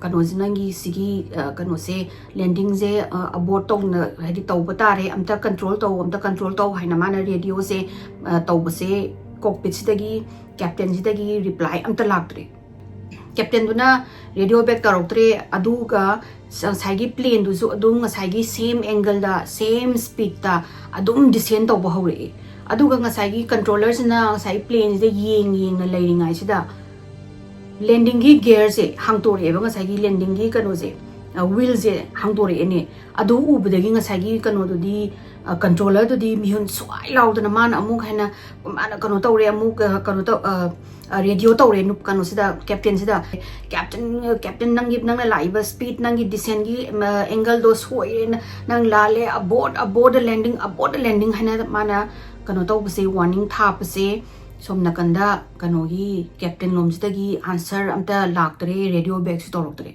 ꯀꯩꯅꯣꯁꯤ, ꯅꯪꯒꯤ ꯁꯤꯒꯤ ꯀꯩꯅꯣꯁꯦ, ꯂꯦꯟꯗꯤꯡꯁꯦ ꯑꯕꯣꯔꯠ ꯇꯧꯅ ꯍꯥꯏꯗꯤ ꯇꯧꯕ ꯇꯥꯔꯦ, ꯑꯝꯇ ꯀꯟꯇ꯭ꯔꯣꯜ ꯇꯧ, ꯑꯝꯇ ꯀꯟꯇ꯭ꯔꯣꯜ ꯇꯧ ꯍꯥꯏꯅ ꯃꯥꯅ ꯔꯦꯗꯤꯑꯣꯁꯦ ꯇꯧꯕꯁꯦ ꯀꯣꯛꯄꯤꯠꯁꯤꯗꯒꯤ ꯀꯦꯞꯇꯦꯟꯁꯤꯗꯒꯤ ꯔꯤꯄ꯭ꯂꯥꯏ ꯑꯝꯇ ꯂꯥꯛꯇ꯭ꯔꯦ꯫ ꯀꯦꯞꯇꯦꯟꯗꯨꯅ ꯔꯦꯗꯤꯑꯣ ꯕꯦꯛ ꯇꯧꯔꯛꯇ꯭ꯔꯦ꯫ ꯑꯗꯨꯒ ꯉꯁꯥꯏꯒꯤ ꯄ꯭ꯂꯦꯟꯗꯨꯁꯨ ꯑꯗꯨꯝ ꯉꯁꯥꯏꯒꯤ ꯁꯦꯝ ꯑꯦꯡꯒꯜꯗ, ꯁꯦꯝ ꯁ꯭ꯄꯤꯠꯇ ꯑꯗꯨꯝ ꯗꯤꯁꯦꯟ ꯇꯧꯕ ꯍꯧꯔꯛꯑꯦ꯫ ꯑꯗꯨꯒ ꯉꯁꯥꯏꯒꯤ ꯀꯟꯇ꯭ꯔꯣꯂꯔꯁꯤꯅ ꯉꯁꯥꯏꯒꯤ ꯄ꯭ꯂꯦꯟꯁꯤꯗ ꯌꯦꯡ ꯌꯦꯡꯅ ꯂꯩꯔꯤꯉꯩꯁꯤꯗ ꯂꯦꯟꯗꯤꯡꯒꯤ ꯒꯤꯌꯔꯁꯦ ꯍꯥꯡꯇꯣꯔꯛꯑꯦꯕ, ꯉꯁꯥꯏꯒꯤ ꯂꯦꯟꯗꯤꯡꯒꯤ ꯀꯩꯅꯣꯁꯦ, ꯋꯤꯜꯁꯦ ꯍꯥꯡꯗꯣꯔꯛꯑꯦꯅꯦ꯫ ꯑꯗꯨ ꯎꯕꯗꯒꯤ ꯉꯁꯥꯏꯒꯤ ꯀꯩꯅꯣꯗꯨꯗꯤ, ꯀꯟꯇ꯭ꯔꯣꯂꯔꯗꯨꯗꯤ ꯃꯤꯍꯨꯟ ꯁ꯭ꯋꯥꯏ ꯂꯥꯎꯗꯅ ꯃꯥꯅ ꯑꯃꯨꯛ ꯍꯦꯟꯅ, ꯃꯥꯅ ꯀꯩꯅꯣ ꯇꯧꯔꯦ, ꯑꯃꯨꯛ ꯀꯩꯅꯣ ꯇꯧ, ꯔꯦꯗꯤꯑꯣ ꯇꯧꯔꯦ ꯀꯩꯅꯣꯁꯤꯗ, ꯀꯦꯞꯇꯦꯟꯁꯤꯗ, "ꯀꯦꯞꯇꯦꯟ, ꯀꯦꯞꯇꯦꯟ, ꯅꯪꯒꯤ, ꯅꯪꯅ ꯂꯥꯛꯏꯕ ꯁ꯭ꯄꯤꯠ, ꯅꯪꯒꯤ ꯗꯤꯁꯦꯟꯒꯤ ꯑꯦꯡꯒꯜꯗꯣ ꯁꯣꯏꯔꯦ, ꯅꯪ ꯂꯥꯜꯂꯦ, ꯑꯕꯣꯔꯠ, ꯑꯕꯣꯔꯠ ꯗ ꯂꯦꯟꯗꯤꯡ, ꯑꯕꯣꯔꯠ ꯗ ꯂꯦꯟꯗꯤꯡ" ꯍꯥꯏꯅ ꯃꯥꯅ ꯀꯩꯅꯣ ꯇꯧꯕꯁꯦ, ꯋꯥꯔꯅꯤꯡ ꯊꯥꯕꯁꯦ꯫ ꯁꯣꯝ ꯅꯥꯀꯟꯗ ꯀꯩꯅꯣꯒꯤ ꯀꯦꯞꯇꯦꯟ ꯂꯣꯝꯁꯤꯗꯒꯤ ꯑꯟꯁꯔ ꯑꯝꯇ ꯂꯥꯛꯇ꯭ꯔꯦ, ꯔꯦꯗꯤꯑꯣ ꯕꯦꯛꯁꯨ ꯇꯧꯔꯛꯇ꯭ꯔꯦ꯫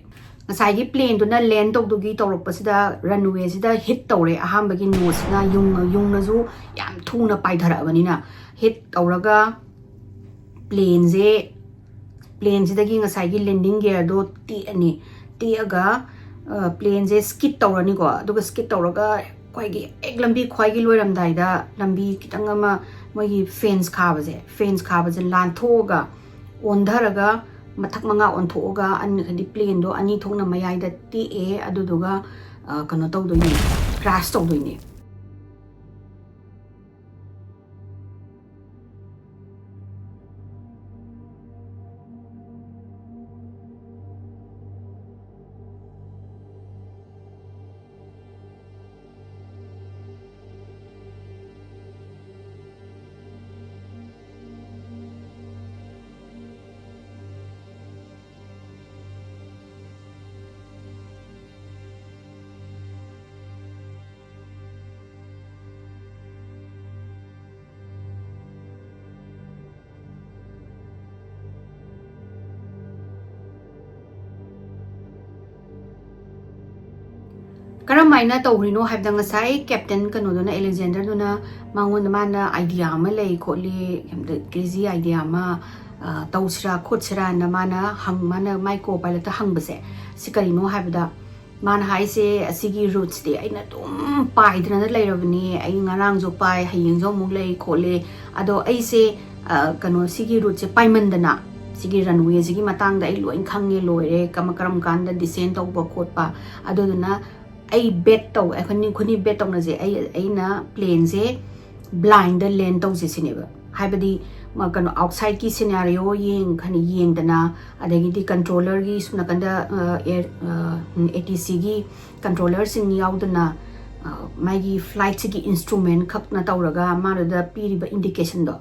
ꯉꯁꯥꯏꯒꯤ ꯄ꯭ꯂꯦꯟꯗꯨꯅ ꯂꯦꯟ ꯇꯧꯗꯨꯒꯤ ꯇꯧꯔꯛꯄꯁꯤꯗ, ꯔꯟꯋꯦꯁꯤꯗ ꯍꯤꯠ ꯇꯧꯔꯦ꯫ ꯑꯍꯥꯟꯕꯒꯤ ꯅꯣꯁꯁꯤꯅ ꯌꯨꯡ, ꯌꯨꯡꯅꯁꯨ ꯌꯥꯝ ꯊꯨꯅ ꯄꯥꯏꯊꯔꯛꯑꯕꯅꯤꯅ ꯍꯤꯠ ꯇꯧꯔꯒ ꯄ꯭ꯂꯦꯟꯁꯦ, ꯄ꯭ꯂꯦꯟꯁꯤꯗꯒꯤ ꯉꯁꯥꯏꯒꯤ ꯂꯦꯟꯗꯤꯡ ꯒꯤꯌꯔꯗꯣ ꯇꯦꯛꯑꯅꯤ꯫ ꯇꯦꯛꯑꯒ ꯄ꯭ꯂꯦꯟꯁꯦ ꯁ꯭ꯀꯤꯠ ꯇꯧꯔꯅꯤꯀꯣ꯫ ꯑꯗꯨꯒ ꯁ꯭ꯀꯤꯠ ꯇꯧꯔꯒ ꯑꯩꯈꯣꯏꯒꯤ ꯍꯦꯛ ꯂꯝꯕꯤ ꯈ꯭ꯋꯥꯏꯒꯤ ꯂꯣꯏꯔꯝꯗꯥꯏꯗ ꯂꯝꯕꯤ ꯈꯤꯇꯪ ꯑꯃ ꯃꯣꯏꯒꯤ ꯐꯦꯟꯁ ꯈꯥꯕꯁꯦ, ꯐꯦꯟꯁ ꯈꯥꯕꯁꯦ ꯂꯥꯟꯊꯣꯛꯑꯒ, ꯑꯣꯟꯊꯔꯒ, ꯃꯊꯛ ꯃꯉꯥ ꯑꯣꯟꯊꯣꯛꯑꯒ, ꯑꯅꯤ, ꯍꯥꯏꯗꯤ ꯄ꯭ꯂꯦꯟꯗꯣ ꯑꯅꯤ ꯊꯣꯛꯅ ꯃꯌꯥꯏꯗ ꯇꯦꯛꯑꯦ꯫ ꯑꯗꯨꯗꯨꯒ, ꯑ, ꯀꯩꯅꯣ ꯇꯧꯗꯣꯏꯅꯦ, ꯀ꯭ꯔꯥꯁ ꯇꯧꯗꯣꯏꯅꯦ꯫ ꯀꯔꯝ ꯍꯥꯏꯅ ꯇꯧꯈ꯭ꯔꯤꯅꯣ ꯍꯥꯏꯕꯗ, ꯉꯁꯥꯏ ꯀꯦꯞꯇꯦꯟ ꯀꯩꯅꯣꯗꯨꯅ, ꯑꯦꯂꯦꯛꯖꯦꯟꯗꯔꯗꯨꯅ, ꯃꯉꯣꯟꯗ, ꯃꯥꯅ ꯑꯥꯏꯗꯤꯌꯥ ꯑꯃ ꯂꯩ ꯈꯣꯠꯂꯤ, ꯀ꯭ꯔꯦꯖꯤ ꯑꯥꯏꯗꯤꯌꯥ ꯑꯃ, ꯑ, ꯇꯧꯁꯤꯔꯥ ꯈꯣꯠꯁꯤꯔꯥꯅ ꯃꯥꯅ ꯍꯪ-, ꯃꯥꯅ ꯃꯥꯏ ꯀꯣ ꯄꯥꯏꯂꯠꯇ ꯍꯪꯕꯁꯦ, ꯁꯤ ꯀꯔꯤꯅꯣ ꯍꯥꯏꯕꯗ, ꯃꯥꯅ ꯍꯥꯏꯁꯦ, "ꯑꯁꯤꯒꯤ ꯔꯨꯠꯁꯤꯗꯤ ꯑꯩꯅ ꯑꯗꯨꯝ ꯄꯥꯏꯗꯅ ꯂꯩꯔꯕꯅꯤ, ꯑꯩ ꯉꯔꯥꯡꯁꯨ ꯄꯥꯏ, ꯍꯌꯦꯡꯁꯨ ꯑꯃꯨꯛ ꯂꯩ ꯈꯣꯠꯂꯤ, ꯑꯗꯣ ꯑꯩꯁꯦ, ꯑ, ꯀꯩꯅꯣ, ꯁꯤꯒꯤ ꯔꯨꯠꯁꯦ ꯄꯥꯏꯃꯟꯗꯅ, ꯁꯤꯒꯤ ꯔꯟꯋꯦꯁꯤꯒꯤ ꯃꯇꯥꯡꯗ ꯑꯩ ꯂꯣꯏ ꯈꯪꯉꯦ ꯂꯣꯏꯔꯦ, ꯀꯔꯝ ꯀꯔꯝ ꯀꯥꯟꯗ ꯗꯤꯁꯦꯟ ꯇꯧꯕ ꯈꯣꯠꯄ꯫ ꯑꯗꯨꯗꯨꯅ ꯑꯩ ꯕꯦꯠ ꯇꯧ, ꯑꯩꯈꯣꯏꯅꯤ ꯈꯨꯅꯤ ꯕꯦꯠ ꯇꯧꯅꯁꯦ꯫ ꯑꯩ ꯑꯩꯅ ꯄ꯭ꯂꯦꯟꯁꯦ ꯕ꯭ꯂꯥꯏꯟꯗ ꯂꯦꯟ ꯇꯧꯁꯦ ꯁꯤꯅꯦꯕ꯫ ꯍꯥꯏꯕꯗꯤ ꯀꯩꯅꯣ ꯑꯥꯎꯠꯁꯥꯏꯠꯀꯤ ꯁꯤꯅꯥꯔꯤꯑꯣ ꯌꯦꯡ ꯈꯅ ꯌꯦꯡꯗꯅ, ꯑꯗꯒꯤꯗꯤ ꯀꯟꯇ꯭ꯔꯣꯂꯔꯒꯤ ꯁꯨꯝ ꯅꯥꯀꯟꯗ ꯑꯦ ꯇꯤ ꯁꯤꯒꯤ ꯀꯟꯇ꯭ꯔꯣꯂꯔꯁꯤꯡ ꯌꯥꯎꯗꯅ, ꯃꯥꯒꯤ ꯐ꯭ꯂꯥꯏꯠꯁꯤꯒꯤ ꯏꯟꯁꯇ꯭ꯔꯨꯃꯦꯟ ꯈꯛꯅ ꯇꯧꯔꯒ ꯃꯥꯗꯨꯗ ꯄꯤꯔꯤꯕ ꯏꯟꯗꯤꯀꯦꯁꯟꯗꯣ,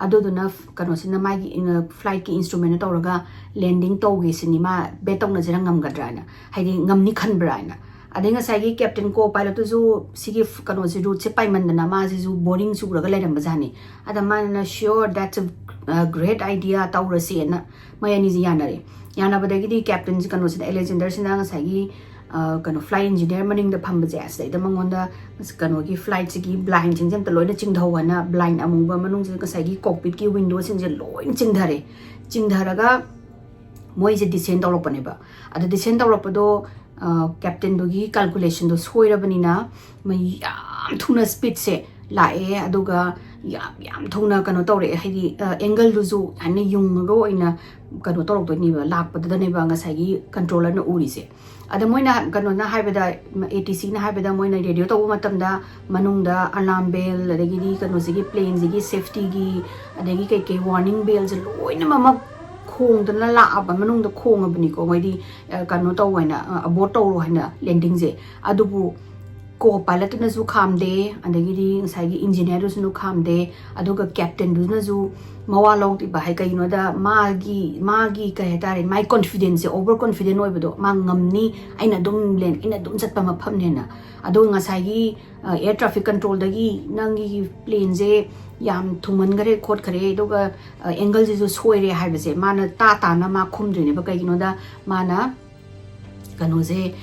ꯑꯗꯨꯗꯨꯅ ꯀꯩꯅꯣꯁꯤꯅ ꯃꯥꯒꯤ ꯐ꯭ꯂꯥꯏꯠꯀꯤ ꯏꯟꯁꯇ꯭ꯔꯨꯃꯦꯟ ꯇꯧꯔꯒ ꯂꯦꯟꯗꯤꯡ ꯇꯧꯒꯦ ꯁꯤꯅꯤ꯫ ꯃꯥ ꯕꯦꯠ ꯇꯧꯅꯁꯤꯔ ꯉꯝꯒꯗ꯭ꯔꯥ ꯍꯥꯏꯅ, ꯍꯥꯏꯗꯤ ꯉꯝꯅꯤ ꯈꯟꯕ꯭ꯔꯥ ꯍꯥꯏꯅ꯫ ꯑꯗꯩ ꯉꯁꯥꯏꯒꯤ ꯀꯦꯞꯇꯦꯟ ꯀꯣ ꯄꯥꯏꯂꯠꯇꯨꯁꯨ ꯁꯤꯒꯤ ꯀꯩꯅꯣꯁꯤ, ꯔꯨꯠꯁꯦ ꯄꯥꯏꯃꯟꯗꯅ ꯃꯥꯁꯤꯁꯨ ꯕꯣꯔꯤꯡ ꯆꯨꯔꯒ ꯂꯩꯔꯝꯕꯖꯥꯠꯅꯤ꯫ ꯑꯗ ꯃꯥꯅ, "Sure, that's a great idea, ꯇꯧꯔꯁꯦꯅ" ꯃꯣꯏ ꯑꯅꯤꯁꯤ ꯌꯥꯅꯔꯦ꯫ ꯌꯥꯅꯕꯗꯒꯤꯗꯤ ꯀꯦꯞꯇꯦꯟꯁꯤ, ꯀꯩꯅꯣꯁꯤꯅ, ꯑꯦꯂꯦꯛꯖꯦꯟꯗꯔꯁꯤꯅ ꯉꯁꯥꯏꯒꯤ ꯀꯩꯅꯣ ꯐ꯭ꯂꯥꯏꯠ ꯏꯟꯖꯤꯅꯤꯌꯔ ꯃꯅꯤꯡꯗ ꯐꯝꯕꯁꯦ, ꯑꯁꯤꯗꯩꯗ ꯃꯉꯣꯟꯗ ꯀꯩꯅꯣꯒꯤ ꯐ꯭ꯂꯥꯏꯠꯁꯤꯒꯤ ꯕ꯭ꯂꯥꯏꯟꯁꯤꯡꯁꯦ ꯑꯝꯇ ꯂꯣꯏꯅ ꯆꯤꯡꯊꯧ ꯍꯥꯏꯅ, ꯕ꯭ꯂꯥꯏꯟ ꯑꯃꯨꯕ ꯃꯅꯨꯡꯁꯤꯗ ꯉꯁꯥꯏꯒꯤ ꯀꯣꯛꯄꯤꯠꯀꯤ ꯋꯤꯟꯗꯣꯁꯤꯡꯁꯦ ꯂꯣꯏꯅ ꯆꯤꯡꯊꯔꯦ꯫ ꯆꯤꯡꯊꯔꯒ ꯃꯣꯏꯁꯦ ꯗꯤꯁꯦꯟ ꯇꯧꯔꯛꯄꯅꯦꯕ꯫ ꯑꯗ ꯗꯤꯁꯦꯟ ꯇꯧꯔꯛꯄꯗꯣ ꯀꯦꯞꯇꯦꯟꯗꯨꯒꯤ ꯀꯥꯜꯀꯨꯂꯦꯁꯟꯗꯣ ꯁꯣꯏꯔꯕꯅꯤꯅ ꯃꯩ ꯌꯥꯝ ꯊꯨꯅ ꯁ꯭ꯄꯤꯠꯁꯦ ꯂꯥꯛꯑꯦ, ꯑꯗꯨꯒ ꯌꯥꯝ ꯌꯥꯝ ꯊꯨꯅ ꯀꯩꯅꯣ ꯇꯧꯔꯛꯑꯦ, ꯍꯥꯏꯗꯤ ꯑꯦꯡꯒꯜꯗꯨꯁꯨ ꯍꯥꯏꯅ ꯌꯨꯡꯉꯒ ꯑꯣꯏꯅ ꯀꯩꯅꯣ ꯇꯧꯔꯛꯇꯣꯏꯅꯦꯕ, ꯂꯥꯛꯄꯗꯨꯗꯅꯦꯕ ꯉꯁꯥꯏꯒꯤ ꯀꯟꯇ꯭ꯔꯣꯂꯔꯅ ꯎꯔꯤꯁꯦ꯫ ꯑꯗ ꯃꯣꯏꯅ ꯀꯩꯅꯣꯅ ꯍꯥꯏꯕꯗ, ꯑꯦ ꯇꯤ ꯁꯤꯅ ꯍꯥꯏꯕꯗ, ꯃꯣꯏꯅ ꯔꯦꯗꯤꯑꯣ ꯇꯧꯕ ꯃꯇꯝꯗ ꯃꯅꯨꯡꯗ ꯑꯂꯥꯔꯝ ꯕꯦꯜ, ꯑꯗꯒꯤꯗꯤ ꯀꯩꯅꯣꯁꯤꯒꯤ ꯄ꯭ꯂꯦꯟꯁꯤꯒꯤ ꯁꯦꯐꯇꯤꯒꯤ, ꯑꯗꯒꯤ ꯀꯩꯀꯩ ꯋꯥꯔꯅꯤꯡ ꯕꯦꯜꯁꯦ ꯂꯣꯏꯅꯃꯛ ꯈꯣꯡꯗꯅ ꯂꯥꯛꯑꯕ, ꯃꯅꯨꯡꯗ ꯈꯣꯡꯉꯕꯅꯤꯀꯣ ꯃꯣꯏꯗꯤ ꯀꯩꯅꯣ ꯇꯧ ꯍꯥꯏꯅ, ꯑꯕꯣꯔꯠ ꯇꯧꯔꯣ ꯍꯥꯏꯅ ꯂꯦꯟꯗꯤꯡꯁꯦ꯫ ꯑꯗꯨꯕꯨ ꯀꯣ ꯄꯥꯏꯂꯠꯇꯨꯅꯁꯨ ꯈꯥꯝꯗꯦ, ꯑꯗꯒꯤꯗꯤ ꯉꯁꯥꯏꯒꯤ ꯏꯟꯖꯤꯅꯤꯌꯔꯗꯨꯁꯨꯅ ꯈꯥꯝꯗꯦ, ꯑꯗꯨꯒ ꯀꯦꯞꯇꯦꯟꯗꯨꯅꯁꯨ ꯃꯋꯥ ꯂꯧꯗꯦꯕ꯫ ꯍꯥꯏ ꯀꯩꯒꯤꯅꯣꯗ ꯃꯥꯒꯤ, ꯃꯥꯒꯤ ꯀꯩ ꯍꯥꯏꯇꯥꯔꯦ, ꯃꯥꯏ ꯀꯣꯟꯐꯤꯗꯦꯟꯁꯁꯦ, ꯑꯣꯚꯔ ꯀꯣꯟꯐꯤꯗꯦꯟ ꯑꯣꯏꯕꯗꯣ, "ꯃꯥ ꯉꯝꯅꯤ, ꯑꯩꯅ ꯑꯗꯨꯝ ꯂꯦꯟ, ꯑꯩꯅ ꯑꯗꯨꯝ ꯆꯠꯄ ꯃꯐꯝꯅꯦꯅ"꯫ ꯑꯗꯨꯒ ꯉꯁꯥꯏꯒꯤ ꯑꯦꯌꯔ ꯇ꯭ꯔꯥꯐꯤꯛ ꯀꯟꯇ꯭ꯔꯣꯜꯗꯒꯤ "ꯅꯪꯒꯤ ꯄ꯭ꯂꯦꯟꯁꯦ ꯌꯥꯝ ꯊꯨꯃꯟꯈꯔꯦ ꯈꯣꯠꯈꯔꯦ, ꯑꯗꯨꯒ ꯑꯦꯡꯒꯜꯁꯤꯁꯨ ꯁꯣꯏꯔꯦ" ꯍꯥꯏꯕꯁꯦ ꯃꯥꯅ ꯇꯥ ꯇꯥꯅ ꯃꯥ ꯈꯨꯝꯗꯣꯏꯅꯦꯕ꯫ ꯀꯩꯒꯤꯅꯣꯗ ꯃꯥꯅ ꯀꯩꯅꯣꯁꯦ,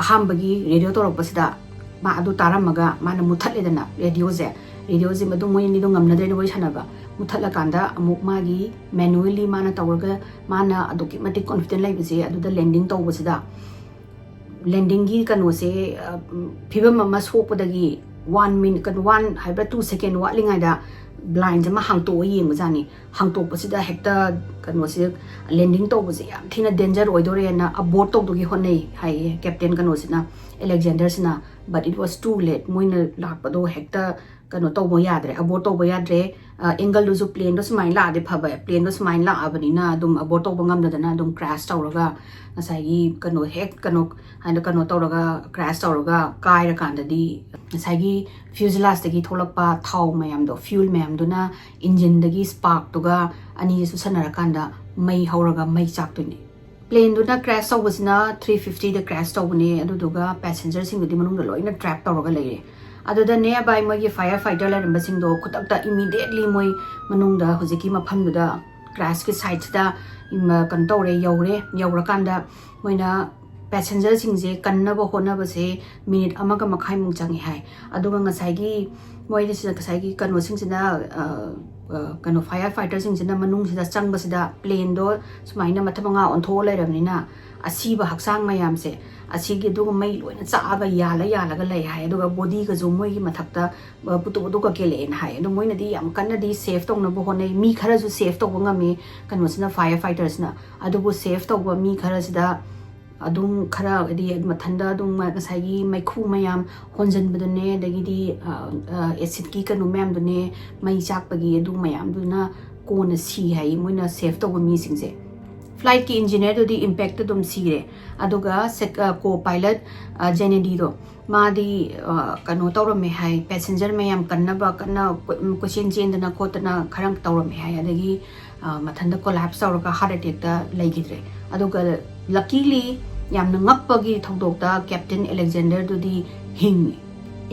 ꯑꯍꯥꯟꯕꯒꯤ ꯔꯦꯗꯤꯑꯣ ꯇꯧꯔꯛꯄꯁꯤꯗ ꯃꯥ ꯑꯗꯨ ꯇꯥꯔꯝꯃꯒ ꯃꯥꯅ ꯃꯨꯠꯊꯠꯂꯦꯗꯅ ꯔꯦꯗꯤꯑꯣꯁꯦ꯫ ꯔꯦꯗꯤꯑꯣꯁꯦ ꯃꯗꯨ ꯃꯣꯏ ꯑꯅꯤꯗꯣ ꯉꯝꯅꯗ꯭ꯔꯦꯅ ꯋꯥꯔꯤ ꯁꯥꯟꯅꯕ꯫ ꯃꯨꯠꯊꯠꯂꯀꯥꯟꯗ ꯑꯃꯨꯛ ꯃꯥꯒꯤ ꯃꯦꯅꯨꯋꯦꯂꯤ ꯃꯥꯅ ꯇꯧꯔꯒ, ꯃꯥꯅ ꯑꯗꯨꯛꯀꯤ ꯃꯇꯤꯛ ꯀꯣꯟꯐꯤꯗꯦꯟ ꯂꯩꯕꯁꯦ, ꯑꯗꯨꯗ ꯂꯦꯟꯗꯤꯡ ꯇꯧꯕꯁꯤꯗ, ꯂꯦꯟꯗꯤꯡꯒꯤ ꯀꯩꯅꯣꯁꯦ, ꯐꯤꯕꯝ ꯑꯃ ꯁꯣꯛꯄꯗꯒꯤ ꯋꯥꯟ ꯃꯤꯅꯤꯠ, ꯀꯩꯅꯣ, ꯋꯥꯟ ꯍꯥꯏꯕ꯭ꯔꯥ, ꯇꯨ ꯁꯦꯀꯦꯟ ꯋꯥꯠꯂꯤꯉꯩꯗ ꯕ꯭ꯂꯥꯏꯟꯁ ꯑꯃ ꯍꯥꯡꯇꯣꯛꯑ ꯌꯦꯡꯕꯖꯥꯠꯅꯤ꯫ ꯍꯥꯡꯇꯣꯛꯄꯁꯤꯗ ꯍꯦꯛꯇ ꯀꯩꯅꯣꯁꯦ, ꯂꯦꯟꯗꯤꯡ ꯇꯧꯕꯁꯦ ꯌꯥꯝ ꯊꯤꯅ ꯗꯦꯟꯖꯔ ꯑꯣꯏꯗꯣꯔꯦꯅ ꯑꯕꯣꯔꯠ ꯇꯧꯗꯨꯒꯤ ꯍꯣꯠꯅꯩ ꯍꯥꯏꯌꯦ captain ꯀꯩꯅꯣꯁꯤꯅ, ꯑꯦꯂꯦꯛꯖꯦꯟꯗꯔꯁꯤꯅ꯫ But it was too late. ꯃꯣꯏꯅ ꯂꯥꯛꯄꯗꯣ ꯍꯦꯛꯇ ꯀꯩꯅꯣ ꯇꯧꯕ ꯌꯥꯗ꯭ꯔꯦ, ꯑꯕꯣꯔꯠ ꯇꯧꯕ ꯌꯥꯗ꯭ꯔꯦ꯫ ꯑꯦꯡꯒꯜꯗꯨꯁꯨ ꯄ꯭ꯂꯦꯟꯗꯣ ꯁꯨꯃꯥꯏꯅ ꯂꯥꯛꯑꯗꯤ ꯐꯕ, ꯄ꯭ꯂꯦꯟꯗꯣ ꯁꯨꯃꯥꯏꯅ ꯂꯥꯛꯑꯕꯅꯤꯅ ꯑꯗꯨꯝ ꯑꯕꯣꯔꯠ ꯇꯧꯕ ꯉꯝꯗꯗꯅ ꯑꯗꯨꯝ ꯀ꯭ꯔꯦꯁ ꯇꯧꯔꯒ, ꯉꯁꯥꯏꯒꯤ ꯀꯩꯅꯣ ꯍꯦꯛ ꯀꯩꯅꯣ ꯍꯥꯏꯅ ꯀꯩꯅꯣ ꯇꯧꯔꯒ, ꯀ꯭ꯔꯦꯁ ꯇꯧꯔꯒ ꯀꯥꯏꯔꯀꯥꯟꯗꯗꯤ ꯉꯁꯥꯏꯒꯤ ꯐ꯭ꯌꯨꯖꯂꯥꯁꯇꯒꯤ ꯊꯣꯛꯂꯛꯄ ꯊꯥꯎ ꯃꯌꯥꯝꯗꯣ, ꯐ꯭ꯌꯨꯜ ꯃꯌꯥꯝꯗꯨꯅ ꯏꯟꯖꯤꯟꯗꯒꯤ ꯁ꯭ꯄꯥꯔꯛꯇꯨꯒ ꯑꯅꯤꯁꯦ ꯆꯨꯁꯟꯅꯔꯀꯥꯟꯗ ꯃꯩ ꯍꯧꯔꯒ ꯃꯩ ꯆꯥꯛꯇꯣꯏꯅꯦ꯫ ꯄ꯭ꯂꯦꯟꯗꯨꯅ ꯀ꯭ꯔꯦꯁ ꯇꯧꯕꯁꯤꯅ ꯊ꯭ꯔꯤ ꯐꯤꯐꯇꯤꯗ ꯀ꯭ꯔꯦꯁ ꯇꯧꯕꯅꯦ, ꯑꯗꯨꯗꯨꯒ ꯄꯦꯁꯦꯟꯖꯔꯁꯤꯡꯗꯨꯗꯤ ꯃꯅꯨꯡꯗ ꯂꯣꯏꯅ ꯇ꯭ꯔꯦꯞ ꯇꯧꯔꯒ ꯂꯩꯔꯦ꯫ ꯑꯗꯨꯗ nearby ꯃꯣꯏꯒꯤ ꯐꯥꯌꯔ ꯐꯥꯏꯇꯔ ꯂꯩꯔꯝꯕꯁꯤꯡꯗꯣ ꯈꯨꯗꯛꯇ, ꯏꯃꯤꯗꯤꯌꯦꯠꯂꯤ ꯃꯣꯏ ꯃꯅꯨꯡꯗ ꯍꯧꯖꯤꯛꯀꯤ ꯃꯐꯝꯗꯨꯗ, ꯀ꯭ꯔꯦꯁꯀꯤ ꯁꯥꯏꯠꯁꯤꯗ, ꯏꯝ, ꯀꯩꯅꯣ ꯇꯧꯔꯦ, ꯌꯧꯔꯦ꯫ ꯌꯧꯔꯀꯥꯟꯗ ꯃꯣꯏꯅ ꯄꯦꯁꯦꯟꯖꯔꯁꯤꯡꯁꯦ ꯀꯟꯅꯕ ꯍꯣꯠꯅꯕꯁꯦ ꯃꯤꯅꯤꯠ ꯑꯃꯒ ꯃꯈꯥꯏꯃꯨꯛ ꯆꯪꯉꯦ ꯍꯥꯏ꯫ ꯑꯗꯨꯒ ꯉꯁꯥꯏꯒꯤ ꯃꯣꯏꯗꯁꯤꯗ ꯉꯁꯥꯏꯒꯤ ꯀꯩꯅꯣꯁꯤꯡꯁꯤꯅ, ꯑ, ꯑ, ꯀꯩꯅꯣ, ꯐꯥꯌꯔ ꯐꯥꯏꯇꯔꯁꯤꯡꯁꯤꯅ ꯃꯅꯨꯡꯁꯤꯗ ꯆꯪꯕꯁꯤꯗ ꯄ꯭ꯂꯦꯟꯗꯣ ꯁꯨꯃꯥꯏꯅ ꯃꯊꯛ ꯃꯉꯥ ꯑꯣꯟꯊꯣꯛꯑ ꯂꯩꯔꯕꯅꯤꯅ ꯑꯁꯤꯕ ꯍꯛꯆꯥꯡ ꯃꯌꯥꯝꯁꯦ, ꯑꯁꯤꯒꯤ ꯑꯗꯨꯒ ꯃꯩ ꯂꯣꯏꯅ ꯆꯥꯛꯑꯒ ꯌꯥꯜꯂ ꯌꯥꯜꯂꯒ ꯂꯩ ꯍꯥꯏ꯫ ꯑꯗꯨꯒ ꯕꯣꯗꯤꯒꯁꯨ ꯃꯣꯏꯒꯤ ꯃꯊꯛꯇ, ꯑ, ꯄꯨꯇꯨ ꯄꯨꯇꯨ ꯀꯛꯀꯦꯜꯂꯛꯑꯦꯅ ꯍꯥꯏ꯫ ꯑꯗꯣ ꯃꯣꯏꯅꯗꯤ ꯌꯥꯝ ꯀꯟꯅꯗꯤ ꯁꯦꯐ ꯇꯧꯅꯕ ꯍꯣꯠꯅꯩ, ꯃꯤ ꯈꯔꯁꯨ ꯁꯦꯐ ꯇꯧꯕ ꯉꯝꯃꯤ ꯀꯩꯅꯣꯁꯤꯅ, ꯐꯥꯌꯔ ꯐꯥꯏꯇꯔꯁꯤꯅ꯫ ꯑꯗꯨꯕꯨ ꯁꯦꯐ ꯇꯧꯕ ꯃꯤ ꯈꯔꯁꯤꯗ ꯑꯗꯨꯝ ꯈꯔ, ꯍꯥꯏꯗꯤ, ꯃꯊꯟꯗ ꯑꯗꯨꯝ ꯉꯁꯥꯏꯒꯤ ꯃꯩꯈꯨ ꯃꯌꯥꯝ ꯍꯣꯟꯖꯟꯕꯗꯨꯅꯦ, ꯑꯗꯒꯤꯗꯤ, ꯑ, ꯑ, ꯑꯦꯁꯤꯠꯀꯤ ꯀꯩꯅꯣ ꯃꯌꯥꯝꯗꯨꯅꯦ, ꯃꯩ ꯆꯥꯛꯄꯒꯤ ꯑꯗꯨ ꯃꯌꯥꯝꯗꯨꯅ ꯀꯣꯟꯅ ꯁꯤ ꯍꯥꯏ ꯃꯣꯏꯅ ꯁꯦꯐ ꯇꯧꯕ ꯃꯤꯁꯤꯡꯁꯦ꯫ ꯐ꯭ꯂꯥꯏꯠꯀꯤ ꯏꯟꯖꯤꯅꯤꯌꯔꯗꯨꯗꯤ ꯏꯝꯄꯦꯛꯇ ꯑꯗꯨꯝ ꯁꯤꯔꯦ꯫ ꯑꯗꯨꯒ ꯁꯦꯛ-, ꯑ, ꯀꯣ ꯄꯥꯏꯂꯠ, ꯑ, ꯖꯦꯅꯦꯗꯤꯗꯣ, ꯃꯥꯗꯤ, ꯑ, ꯀꯩꯅꯣ ꯇꯧꯔꯝꯃꯦ ꯍꯥꯏ, ꯄꯦꯁꯦꯟꯖꯔ ꯃꯌꯥꯝ ꯀꯟꯅꯕ ꯀꯟꯅ ꯀꯣꯏ-, ꯀꯣꯏꯆꯦꯟ ꯆꯦꯟꯗꯅ ꯈꯣꯠꯇꯅ ꯈꯔ ꯇꯧꯔꯝꯃꯦ ꯍꯥꯏ꯫ ꯑꯗꯒꯤ, ꯑ, ꯃꯊꯟꯇ ꯀꯣꯂꯥꯞꯁ ꯇꯧꯔꯒ ꯍꯥꯔꯠ ꯑꯦꯇꯦꯛꯇ ꯂꯩꯈꯤꯗ꯭ꯔꯦ꯫ ꯑꯗꯨꯒ ꯂꯀꯤꯂꯤ, ꯌꯥꯝꯅ ꯉꯛꯄꯒꯤ ꯊꯧꯗꯣꯛꯇ ꯀꯦꯞꯇꯦꯟ ꯑꯦꯂꯦꯛꯖꯦꯟꯗꯔꯗꯨꯗꯤ ꯍꯤꯡꯉꯤ꯫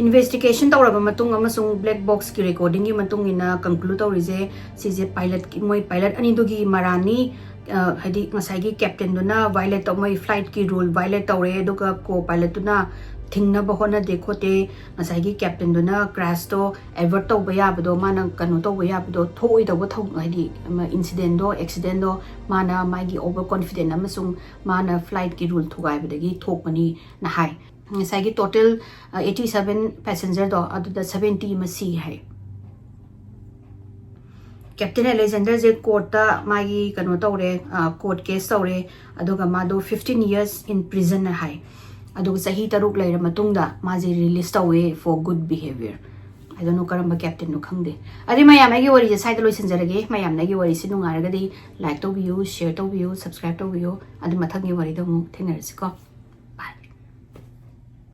ꯏꯟꯚꯦꯁꯇꯤꯒꯦꯁꯟ ꯇꯧꯔꯕ ꯃꯇꯨꯡ ꯑꯃꯁꯨꯡ ꯕ꯭ꯂꯦꯛ ꯕꯣꯛꯁꯀꯤ ꯔꯦꯀꯣꯔꯗꯤꯡꯒꯤ ꯃꯇꯨꯡ ꯏꯟꯅ ꯀꯟꯀ꯭ꯂꯨꯗ ꯇꯧꯔꯤꯁꯦ, ꯁꯤꯁꯦ ꯄꯥꯏꯂꯠꯀꯤ, ꯃꯣꯏ ꯄꯥꯏꯂꯠ ꯑꯅꯤꯗꯨꯒꯤ ꯃꯔꯥꯟꯅꯤ꯫ ꯑ, ꯍꯥꯏꯗꯤ ꯉꯁꯥꯏꯒꯤ ꯀꯦꯞꯇꯦꯟꯗꯨꯅ ꯚꯥꯏꯑꯣꯂꯦꯠ ꯇꯧ-, ꯃꯣꯏ ꯐ꯭ꯂꯥꯏꯠꯀꯤ ꯔꯨꯜ ꯚꯥꯏꯑꯣꯂꯦꯠ ꯇꯧꯔꯦ, ꯑꯗꯨꯒ ꯀꯣ ꯄꯥꯏꯂꯠꯇꯨꯅ ꯊꯤꯡꯅꯕ ꯍꯣꯠꯅꯗꯦ ꯈꯣꯠꯇꯦ꯫ ꯉꯁꯥꯏꯒꯤ ꯀꯦꯞꯇꯦꯟꯗꯨꯅ ꯀ꯭ꯔꯦꯁꯇꯣ ꯑꯦꯚꯔꯠ ꯇꯧꯕ ꯌꯥꯕꯗꯣ, ꯃꯥꯅ ꯀꯩꯅꯣ ꯇꯧꯕ ꯌꯥꯕꯗꯣ, ꯊꯣꯛꯑꯣꯏꯗꯧꯕ ꯊꯧ-, ꯍꯥꯏꯗꯤ, ꯑꯃ, ꯏꯟꯁꯤꯗꯦꯟꯗꯣ, ꯑꯦꯛꯁꯤꯗꯦꯟꯗꯣ ꯃꯥꯅ ꯃꯥꯒꯤ ꯑꯣꯚꯔ ꯀꯣꯟꯐꯤꯗꯦꯟ ꯑꯃꯁꯨꯡ ꯃꯥꯅ ꯐ꯭ꯂꯥꯏꯠꯀꯤ ꯔꯨꯜ ꯊꯨꯒꯥꯏꯕꯗꯒꯤ ꯊꯣꯛꯄꯅꯤꯅ ꯍꯥꯏ꯫ ꯉꯁꯥꯏꯒꯤ ꯇꯣꯇꯦꯜ, ꯑ, ꯑꯩꯠꯇꯤ ꯁꯚꯦꯟ ꯄꯦꯁꯦꯟꯖꯔꯗꯣ, ꯑꯗꯨꯗ ꯁꯚꯦꯟꯇꯤ ꯑꯃ ꯁꯤ ꯍꯥꯏ꯫ ꯀꯦꯞꯇꯦꯟ ꯑꯂꯦꯛꯖꯦꯟꯗꯔꯁꯦ ꯀꯣꯔꯠꯇ ꯃꯥꯒꯤ ꯀꯩꯅꯣ ꯇꯧꯔꯦ, ꯀꯣꯔꯠ ꯀꯦꯁ ꯇꯧꯔꯦ꯫ ꯑꯗꯨꯒ ꯃꯥꯗꯣ fifteen years in prison ꯍꯥꯏ꯫ ꯑꯗꯨꯒ ꯆꯍꯤ ꯇꯔꯨꯛ ꯂꯩꯔ ꯃꯇꯨꯡꯗ ꯃꯥꯁꯦ ꯔꯤꯂꯤꯁ ꯇꯧꯋꯦ for good behavior꯫ ꯑꯗꯨꯅ ꯀꯔꯝꯕ ꯀꯦꯞꯇꯦꯟꯅꯣ ꯈꯪꯗꯦ꯫ ꯑꯗꯨꯗꯤ ꯃꯌꯥꯝ, ꯑꯩꯒꯤ ꯋꯥꯔꯤꯁꯦ ꯁ꯭ꯋꯥꯏꯗ ꯂꯣꯏꯁꯤꯟꯖꯔꯒꯦ꯫ ꯃꯌꯥꯝꯅ ꯑꯩꯒꯤ ꯋꯥꯔꯤꯁꯦ ꯅꯨꯡꯉꯥꯏꯔꯒꯗꯤ ꯂꯥꯏꯛ ꯇꯧꯕꯤꯌꯨ, ꯁꯤꯌꯔ ꯇꯧꯕꯤꯌꯨ, ꯁꯕꯁꯀ꯭ꯔꯥꯏꯕ ꯇꯧꯕꯤꯌꯨ꯫ ꯑꯗꯨ ꯃꯊꯪꯒꯤ ꯋꯥꯔꯤꯗ ꯑꯃꯨꯛ ꯊꯦꯡꯅꯔꯁꯤꯀꯣ꯫